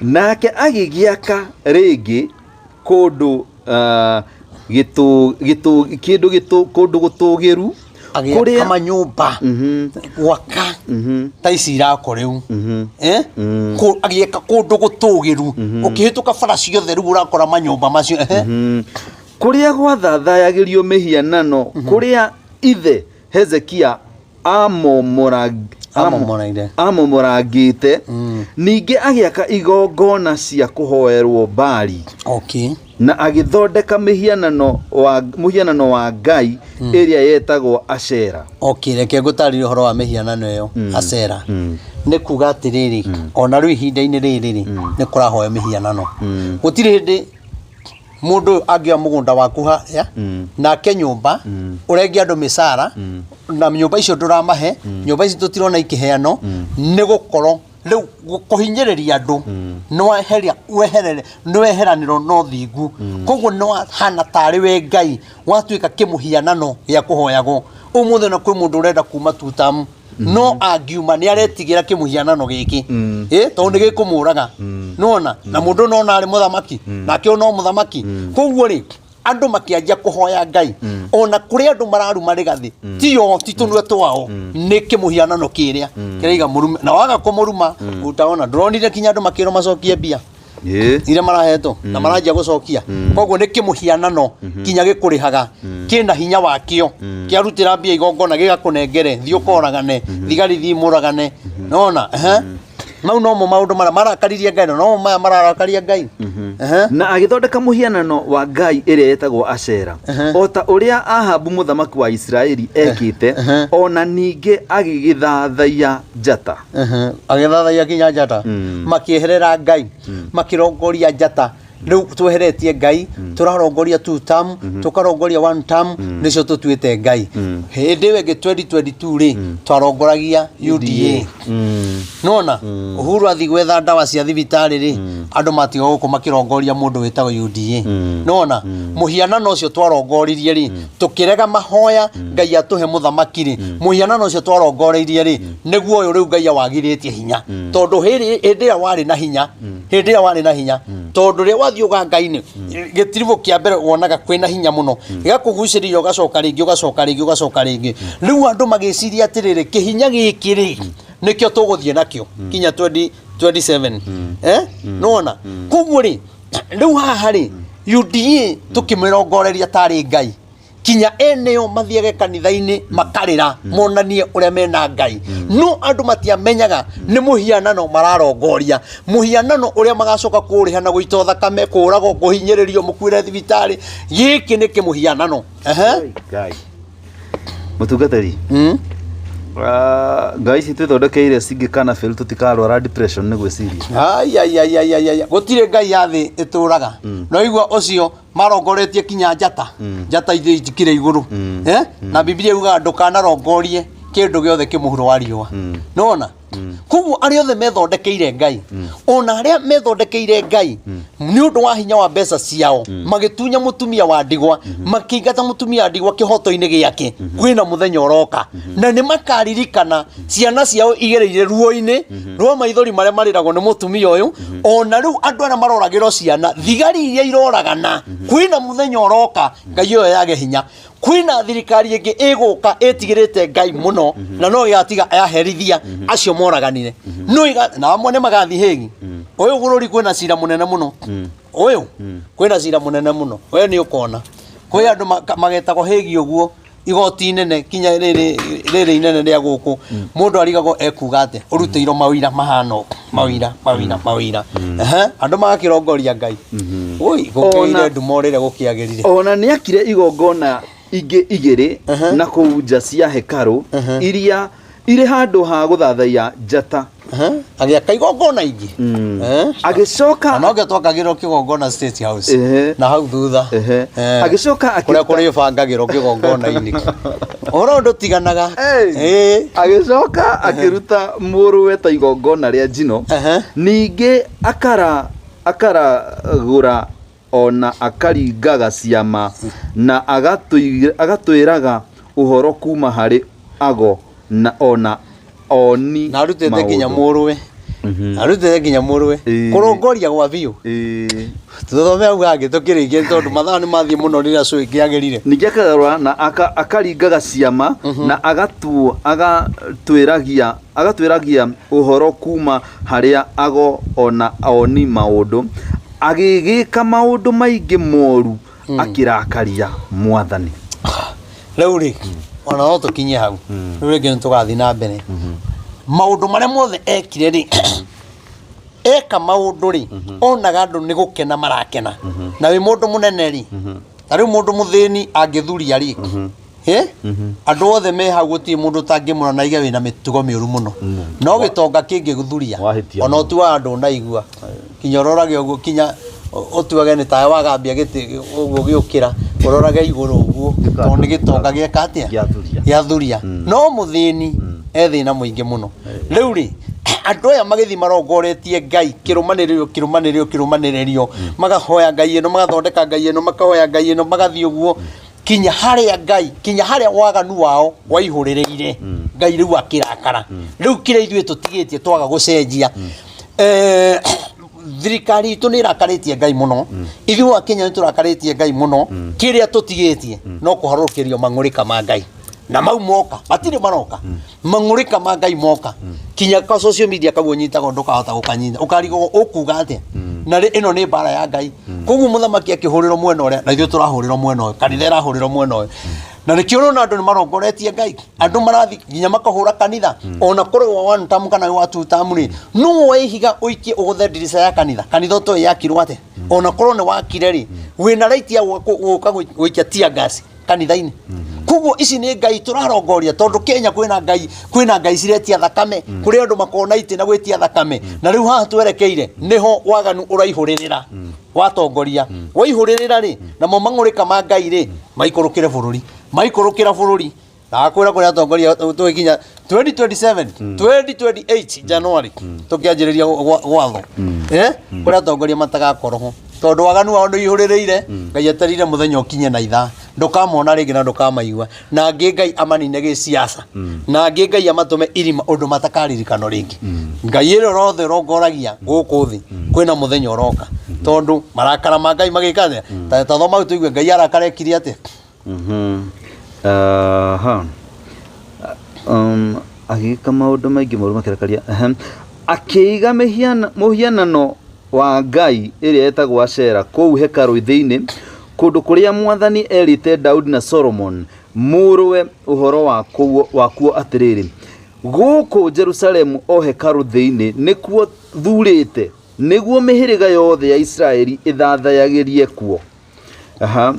Nake agĩgĩaka rĩngĩ kũndũ gĩtũ gĩtũ kĩndũ gĩtũ kũndũ gũtũgĩru. Agĩaka manyũmba, gwaka ta ici irako rĩu. Eh? Agĩaka kũndũ gũtũgĩru, ũkĩhĩtũka bara ciothe rĩu ũrakora manyũmba macio. Kũrĩa gwathathayagĩrio mĩhianano, kũrĩa ithe Hezekia Amomoraire. Amomorangĩte. Ningĩ agĩaka igongona cia kũhoerwo Baali na agĩthondeka mũhianano wa ngai ĩrĩa yetagwo Ashera. Okay, reke ngũtarĩrie ũhoro wa mĩhianano ĩyo Acera. Nĩ kuga atĩrĩrĩ, ona rĩu ihinda-inĩ rĩrĩ rĩ, nĩ kũrahoya mĩhianano. Gũtirĩ hĩndĩ mũndũ ũyũ angĩoya mũgũnda waku harĩa nake nyũmba ũrenge andũ mĩcara na nyũmba icio ndũramahe, nyũmba ici tũtirona ikĩheanwo, nĩ gũkorwo rĩu kũhinyĩrĩria andũ nĩ weherere nĩ weheranĩrwo na ũthingu. Koguo nĩ wahana tarĩ we Ngai, watuĩka kĩmũhianano gĩa kũhoyagwo. Ũmũthĩ na kwĩ mũndũ ũrenda kuma tutamu, no angiuma nĩ aretigĩra kĩmũhianano gĩkĩ, tondũ nĩ gĩkũmũraga. Nĩwona na mũndũ nona arĩ mũthamaki, nake ũyũ no mũthamaki. Koguo rĩ, andũ makĩanjia kũhoya Ngai, ona kũrĩ andũ mararuma rĩgathĩ, tio ti tũnua twao, nĩ kĩmũhianano kĩrĩa kĩraiga mũrume, na waga kũmũruma utaona. Ndũronire kinya andũ makĩrwo macokie mbia iria marahetwo na maranjia gũcokia? Koguo nĩ kĩmũhianano kinya gĩkũrĩhaga, kĩna hinya wakĩo, kĩarutĩra mbia igongona gĩgakũnengere, thiĩ ũkoragane thigari, thiĩ mũragane. Nona mau nomo maũndũ marĩa marakaririe Ngai, na nomo maya mararakaria Ngai. Na agĩthondeka mũhianano wa ngai ĩrĩa yetagwo Ashera, o ta ũrĩa Ahabu mũthamaki wa Isiraeli ekĩte. Ona ningĩ agĩgĩthathaiya njata. Agĩthathaiya kinya njata. Makĩeherera Ngai, makĩrongoria njata. Rĩu tweheretie Ngai, tũrarongoria two term, tũkarongoria one term, nĩcio tũtuĩte Ngai. Hĩndĩ ĩyo ĩngĩ 2022 rĩ, twarongoragia UDA. Nona Uhuru athiĩ gwetha ndawa cia thibitarĩ rĩ, andũ matiga gũkũ makĩrongoria mũndũ wĩtagwo UDA. Nona mũhianano ũcio twarongoririe rĩ, tũkĩrega mahoya Ngai atũhe mũthamaki rĩ, mũhianano ũcio twarongoreirie rĩ, nĩguo ũyũ rĩu Ngai awagirĩtie hinya, tondũ hĩndĩ ĩrĩa warĩ na hinya, hĩndĩ ĩrĩa warĩ na hinya, tondũ rĩrĩa wathiĩ ũganga-inĩ, gĩtiribũ kĩa mbere wonaga kwĩna hinya mũno, gĩgakũgucĩrĩria, ũgacoka rĩngĩ, ũgacoka rĩngĩ, ũgacoka rĩngĩ. Rĩu andũ magĩciria atĩrĩrĩ, kĩhinya gĩkĩ rĩ, nĩkĩo tũgũthiĩ nakĩo kinya 2027. Nĩwona? Koguo rĩ, rĩu haha rĩ, UDA tũkĩmĩrongoreria tarĩ Ngai, kinya eneo mathiage kanitha-inĩ makarĩra monanie ũrĩa mena Ngai, no andũ matiamenyaga nĩ mũhianano mararongoria, mũhianano ũrĩa magacoka kũrĩha na gũitwo thakame, kũragwo, kũhinyĩrĩrio, mũkuĩre thibitarĩ. Gĩkĩ nĩ kĩmũhianano. Ehe. Ngai mũtungatĩri, ngai ici twĩthondekeire cingĩkana fail, tũtikarwara depression nĩ gwĩciria. Ai, ai, ai, ai, ai, ai. Gũtirĩ ngai ya thĩ ĩtũraga. No igua ũcio marongoretie kinya njata, njata ithiĩ ijikire igũrũ. Eh? Na Biblia yugaga ndũkanarongorie kĩndũ gĩothe kĩ mũhuro wa riũa. Nĩwona? Koguo arĩa othe methondekeire ngai, ona arĩa methondekeire ngai nĩ ũndũ wa hinya wa mbeca ciao, magĩtunya mũtumia wa ndigwa, makĩingata mũtumia wa ndigwa kĩhoto-inĩ gĩake, kwĩna mũthenya ũroka na nĩ makaririkana ciana ciao igereire ruo-inĩ rwa maithori marĩa marĩragwo nĩ mũtumia ũyũ. Ona rĩu andũ arĩa maroragĩrwo ciana, thigari iria iroragana, kwĩna mũthenya ũroka ngai ĩyo yage hinya. Kwĩna thirikari ĩngĩ ĩgũka ĩtigĩrĩte Ngai mũno, na no ĩgatiga yaherithia acio moraganire. No na amwe nĩ magathiĩ Hĩgi. Ũyũ bũrũri kwĩna cira mũnene mũno. Ũyũ kwĩna cira mũnene mũno. We nĩ ũkona. Kwĩ andũ magetagwo Hĩgi ũguo igoti inene kinya rĩrĩ rĩrĩ inene rĩa gũkũ, mũndũ arigagwo ekuga atĩa, ũrutĩirwo mawĩra mahana ũũ, mawĩra mawĩra mawĩra. Ehe, andũ magakĩrongoria Ngai. Ui, gũkĩire nduma ũrĩre gũkĩagĩrire. Ona nĩ akire igongona ingĩ igĩrĩ na kũu nja cia hekarũ iria irĩ handũ ha gũthathaiya njata. Agĩaka igongona ingĩ. Agĩcoka Na nokĩo twakagĩrwo kĩgongona State House na hau thutha. Agĩcoka kũrĩa kũrĩbangagĩrwo kĩgongona-inĩ, ũhoro ũyũ ndũtiganaga. Hey. Agĩcoka akĩruta mũrũwe ta igongona rĩa njino. Ningĩ akaragũra ona akaringaga ciama na agatwĩraga ũhoro kuma harĩ ago na ona oni. Na arutĩte nginya maũndũ. Mũrũwe, arutĩte nginya mũrũwe. Kũrongoria gwa biũ. Tũthome hau hangĩ tũkĩrĩkia, tondũ mathaa nĩ mathiĩ mũno rĩrĩa cũĩ kĩagĩrire. Ningĩ akarora na akaringaga ciama na agatwĩragia ũhoro kuma harĩa ago ona oni maũndũ, agĩgĩka maũndũ maingĩ moru, akĩrakaria Mwathani. Rĩu rĩ, ona no tũkinye hau rĩu rĩngĩ nĩ tũgathiĩ na mbere. Maũndũ marĩa mothe ekire rĩ, eka maũndũ rĩ, onaga andũ nĩ gũkena marakena. Na wĩ mũndũ mũnene rĩ, ta rĩu mũndũ mũthĩni angĩthuria rĩ, andũ othe me hau gũtirĩ mũndũ ũtangĩmũra na aige wĩna mĩtugo mĩũru mũno. No gĩtonga kĩngĩgũthuria, Wahĩtia. Ona ũtuaga ndũnaigua, kinya ũrorage ũguo, kinya ũtuage nĩ tawe wagambia gĩtĩ ũguo gĩũkĩra, ũrorage igũrũ ũguo, tondũ nĩ gĩtonga gĩeka atĩa? Gĩathuria. Gĩathuria. No mũthĩni e thĩna mũingĩ mũno. Rĩu rĩ, andũ aya magĩthiĩ marongoretie Ngai kĩrũmanĩrĩrio kĩrũmanĩrĩrio kĩrũmanĩrĩrio, magahoya Ngai ĩno, magathondeka Ngai ĩno, makahoya Ngai ĩno, magathiĩ ũguo kinya harĩa Ngai, kinya harĩa waganu wao waihũrĩrĩire, Ngai rĩu akĩrakara. Rĩu kĩrĩa ithuĩ tũtigĩtie twaga gũcenjia, thirikari itũ nĩ ĩrakarĩtie Ngai mũno. Ithuĩ a Kenya nĩ tũrakarĩtie Ngai mũno. Kĩrĩa tũtigĩtie no kũharũrũkĩrio mang'ũrĩka ma Ngai, na mau moka matirĩ maroka. Mang'ũrĩka ma Ngai moka, kinya ka social media kau ũnyitaga ndũkahota gũkanyita, ũkarigwo ũkuga atĩa. Na rĩ, ĩno nĩ mbara ya Ngai. Koguo mũthamaki akĩhũrĩrwo mwena ũrĩa, na ithuĩ tũrahũrĩrwo mwena ũyũ, kanitha ĩrahũrĩrwo mwena ũyũ, na nĩkĩo ũrona andũ nĩ marongoretie Ngai. Andũ marathi nginya makahũra kanitha, ona korwo wa one term kana wa two term rĩ, no woe ihiga ũikie ũgũthe ndirica ya kanitha. Kanitha ũtoĩ yakirwo atĩa? Ona korwo nĩ wakire rĩ, wĩna right ya gũka gũikia tear gas kanitha-inĩ. Koguo ici nĩ Ngai tũrarongoria, tondũ Kenya kwĩna Ngai, kwĩna Ngai ciretia thakame, kũrĩ andũ makona itĩ na gwĩtia thakame. Na rĩu haha twerekeire nĩho waganu ũraihũrĩrĩra watongoria waihũrĩrĩra rĩ, namo mang'ũrĩka ma Ngai rĩ maikũrũkĩre bũrũri, maikũrũkĩra bũrũri. Ndakwĩra kũrĩa atongoria tũgĩkinya 2027, 2028 January tũkĩanjĩrĩria gwathwo, kũrĩa atongoria matagakorwo ho, tondũ waganu wao nĩ ũihũrĩrĩire. Ngai etereire mũthenya ũkinye na ithaa ndũkamona rĩngĩ na ndũkamaigua, na angĩ Ngai amanine gĩsiasa, na angĩ Ngai amatũme irima ũndũ matakaririkanwo rĩngĩ. Ngai ĩrĩa rothe ũrongoragia gũkũ thĩ, kwĩna mũthenya ũroka, tondũ marakara ma Ngai magĩka atĩa? Ta thoma hau tũigue Ngai arakara ekire atĩa. Aha. Agĩka maũndũ maingĩ moru makĩrakaria. Akĩiga mũhianano wa ngai ĩrĩa ĩtagwo Ashera kũu hekarũ thĩinĩ, kũndũ kũrĩa Mwathani erĩte Daudi na Solomon mũrũwe ũhoro wakuo atĩrĩrĩ, gũkũ Jerusalemu o hekarũ thĩinĩ nĩkuo thuurĩte nĩguo mĩhĩrĩga yothe ya Isiraeli ĩthathayagĩrie kuo. Aha.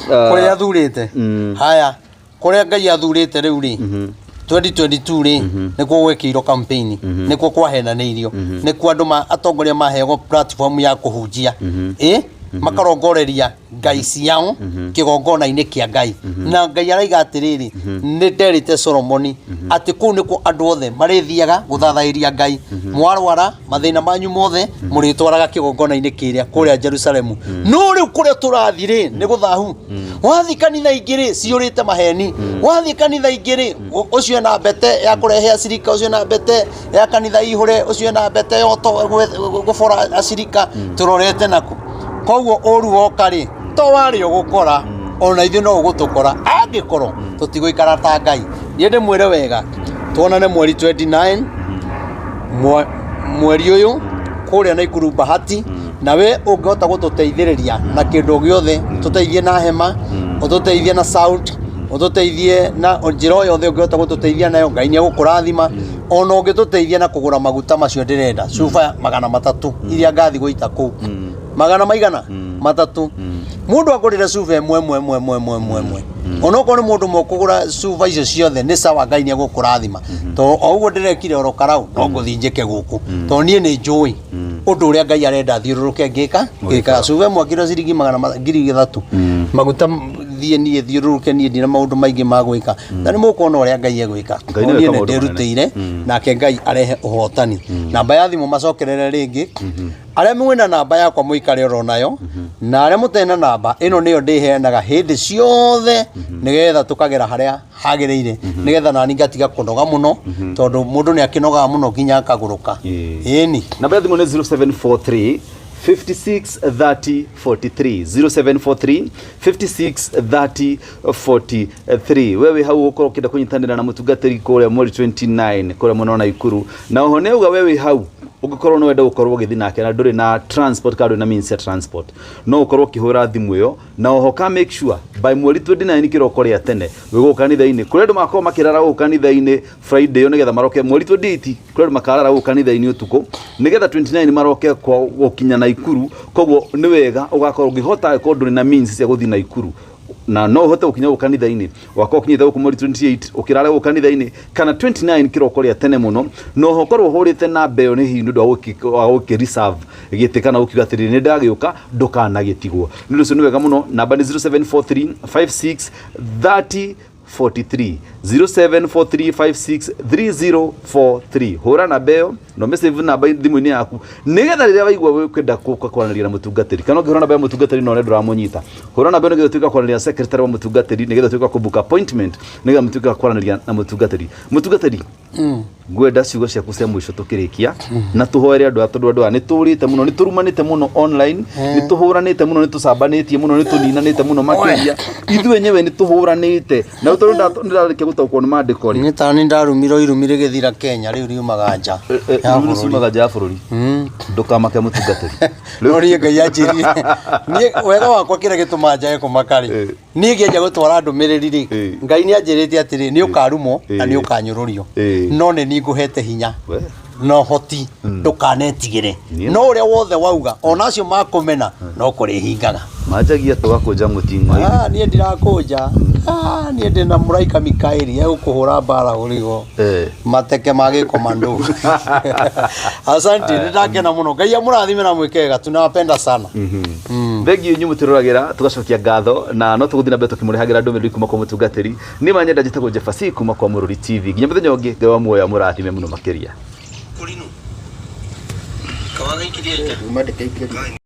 Kũrĩa athurĩte. Haya, kũrĩa Ngai athurĩte rĩu rĩ, 2022 rĩ, nĩkuo gwekĩirwo campaign, nĩkuo kwahenanĩirio, nĩkuo andũ ma atongoria maheagwo platform ya kũhunjia, ĩ makarongoreria ngai ciao kĩgongona-inĩ kĩa Ngai. Na Ngai araiga atĩrĩrĩ, nĩ nderĩte Solomoni atĩ kũu nĩkuo andũ othe marĩthiaga gũthathaĩria Ngai. Mwarwara, mathĩna manyu mothe mũrĩtwaraga kĩgongona-inĩ kĩrĩa kũrĩa Jerusalemu. No rĩu kũrĩa tũrathiĩ rĩ, nĩ gũthahu. Wathiĩ kanitha ingĩ rĩ, ciyũrĩte maheni. Wathiĩ kanitha ingĩ rĩ, ũcio ena mbete ya kũrehe acirika, ũcio ena mbete ya kanitha ihũre, ũcio ena mbete ya gũbora acirika. Tũrorete naku. Koguo ũru woka rĩ, to warĩ ũgũkora. Ona ithuĩ no ũgũtũkora angĩkorwo tũtigũikara ta Ngai. Niĩ ndĩmwĩre wega, tuonane mweri 29 mweri ũyũ kũrĩa Naikuru Bahati. Na we ũngĩhota gũtũteithĩrĩria na kĩndũ gĩothe, tũteithie na hema, ũtũteithie na sound, ũtũteithie na njĩra o yothe ũngĩhota gũtũteithia nayo, Ngai nĩ egũkũrathima. Ona ũngĩtũteithia na kũgũra maguta macio ndĩrenda, cuba 300 iria ngathi gũita kũu, magana maigana matatũ, mũndũ agũrĩre cuba ĩmwe ĩmwe ĩmwe ĩmwe ĩmwe ĩmwe ĩmwe, onokorwo nĩ mũndũ mũkũgũra cuba icio ciothe nĩ sawa, Ngai nĩ egũkũrathima. To o ũguo ndĩrekire oro karau, no ngũthiĩ njĩke gũkũ, tondũ niĩ nĩ njũĩ ũndũ ũrĩa Ngai arenda thiũrũrũke ngĩka ngĩkaga. Cuba ĩmwe kiro ciringi 300,000 maguta, thiĩ niĩ thiũrũrũke, niĩ ndina maũndũ maingĩ ma gwĩka, na nĩ mũkuona ũrĩa Ngai egwĩka. Ngai Tondũ nĩwe niĩ eka nĩ maũndũ manene. ndĩrutĩire, nake Ngai arehe ũhotani. Namba ya thimũ macokerere rĩngĩ, arĩa mwĩna namba yakwa mũikare oro nayo, na arĩa mũtarĩ na namba ĩno nĩyo ndĩheanaga hĩndĩ ciothe, nĩgetha tũkagera harĩa hagĩrĩire, nĩgetha nani ngatiga kũnoga mũno, tondũ mũndũ nĩ akĩnogaga mũno nginya akagũrũka. Ĩni. Namba ya thimũ nĩ 0743 56 30 43, 0743 56 30 43. Wewe hau ũkorwo ũkĩenda kũnyitanĩra na mũtungatĩri kũrĩa mweri 29 kũrĩa mwena wa Naikuru, na oho nĩ auga wewe hau ũngĩkorwo no wende gũkorwo ũgĩthiĩ nake na ndũrĩ na transport kana ndũrĩ na means ya transport, no ũkorwo ũkĩhũra thimũ ĩyo. Na oho ka make sure by mweri 29 kĩroko rĩa tene wĩ gũkũ kanitha-inĩ, kũrĩa andũ magakorwo makĩrara gũkũ kanitha-inĩ Friday ĩyo nĩgetha maroke mweri 28, kũrĩa andũ makarara gũkũ kanitha-inĩ ũtukũ nĩgetha 29 maroke kwa gũkinya Naikuru. Koguo nĩ wega ũgakorwo ũngĩhota, angĩkorwo ndũrĩ na means cia gũthiĩ Naikuru na no ũhote gũkinya gũkũ kanitha-inĩ, wakorwo ũkinyĩte gũkũ mweri 28 ũkĩrara gũkũ kanitha-inĩ kana 29 kĩroko rĩa tene mũno. Na oho ũkorwo ũhũrĩte namba ĩyo nĩ hihi nĩ ũndũ wa gũkĩ reserve gĩtĩ kana gũkiuga atĩrĩrĩ, nĩ ndagĩũka, ndũkanagĩtigwo. Nĩ ũndũ ũcio nĩ wega mũno, namba nĩ 0743 56 30 43, 0743563043. Hũra namba ĩyo no message namba thimũ-inĩ yaku, nĩgetha rĩrĩa waigua wĩkwenda gũka kwaranĩria na mũtungatĩri, kana ũngĩhũra namba ya mũtungatĩri na one ndũramũnyita, hũra namba ĩyo nĩgetha ũtuĩke wa kwaranĩria na secretary wa mũtungatĩri, nĩgetha ũtuĩke wa kũbook appointment, nĩgetha mũtuĩke wa kwaranĩria na mũtungatĩri. Mũtungatĩri, ngwenda ciugo ciaku cia mũico tũkĩrĩkia, na tũhoere andũ aya, tondũ andũ aya nĩ tũrĩte mũno, nĩ tũrumanĩte mũno online, nĩ tũhũranĩte mũno, nĩ tũcambanĩtie mũno, nĩ tũninanĩte mũno makĩria, ithuĩ enyewe nĩ tũhũranĩte. Na rĩu tondũ nĩ ndarĩkia gũtaũkwo nĩ maandĩko rĩ, Nĩ ta nĩ ndarumirwo irumi rĩgĩthira Kenya, rĩu riumaga nja ya irumi bũrũri. ciumaga nja ya bũrũri. Ndũkamake, mũtungatĩri. No niĩ Ngai anjĩrire niĩ wega wakwa, kĩrĩa gĩtũmaga njage kũmaka rĩ, niĩ ngĩanjia gũtwara ndũmĩrĩri rĩ, Ngai nĩ anjĩrĩte atĩrĩ, nĩ ũkarumwo na nĩ ũkanyũrũrio, no nĩ niĩ ngũhete hinya We. na ũhoti, ndũkanetigĩre. No ũrĩa wothe wauga, ona acio makũmena, no kũrĩhingaga. Manjagia tũgakũnja mũting'oinĩ. Ah, niĩ ndirakũnja. Ah, niĩ ndĩ na mũraika Mikaeli egũkũhũra mbara ũrĩgo mateke ma gĩkomando. Asante, nĩ ndakena mũno. Ngai amũrathime na mwĩke wega, tunawapenda sana. Thengiũ inyuĩ mũtũroragĩra, tũgacokia ngatho, na no tũgũthiĩ na mbere tũkĩmũrehagĩra ndũmĩrĩri kuma kwa mũtungatĩri. Niĩ manyenda njĩtagwo Jefasi kuma kwa Mũrũri TV. Nginya mũthenya ũngĩ, Ngai wa muoyo amũrathime mũno makĩria. Kũrinũ. Kawagaikirie nja. Uma ndĩkaingĩrie.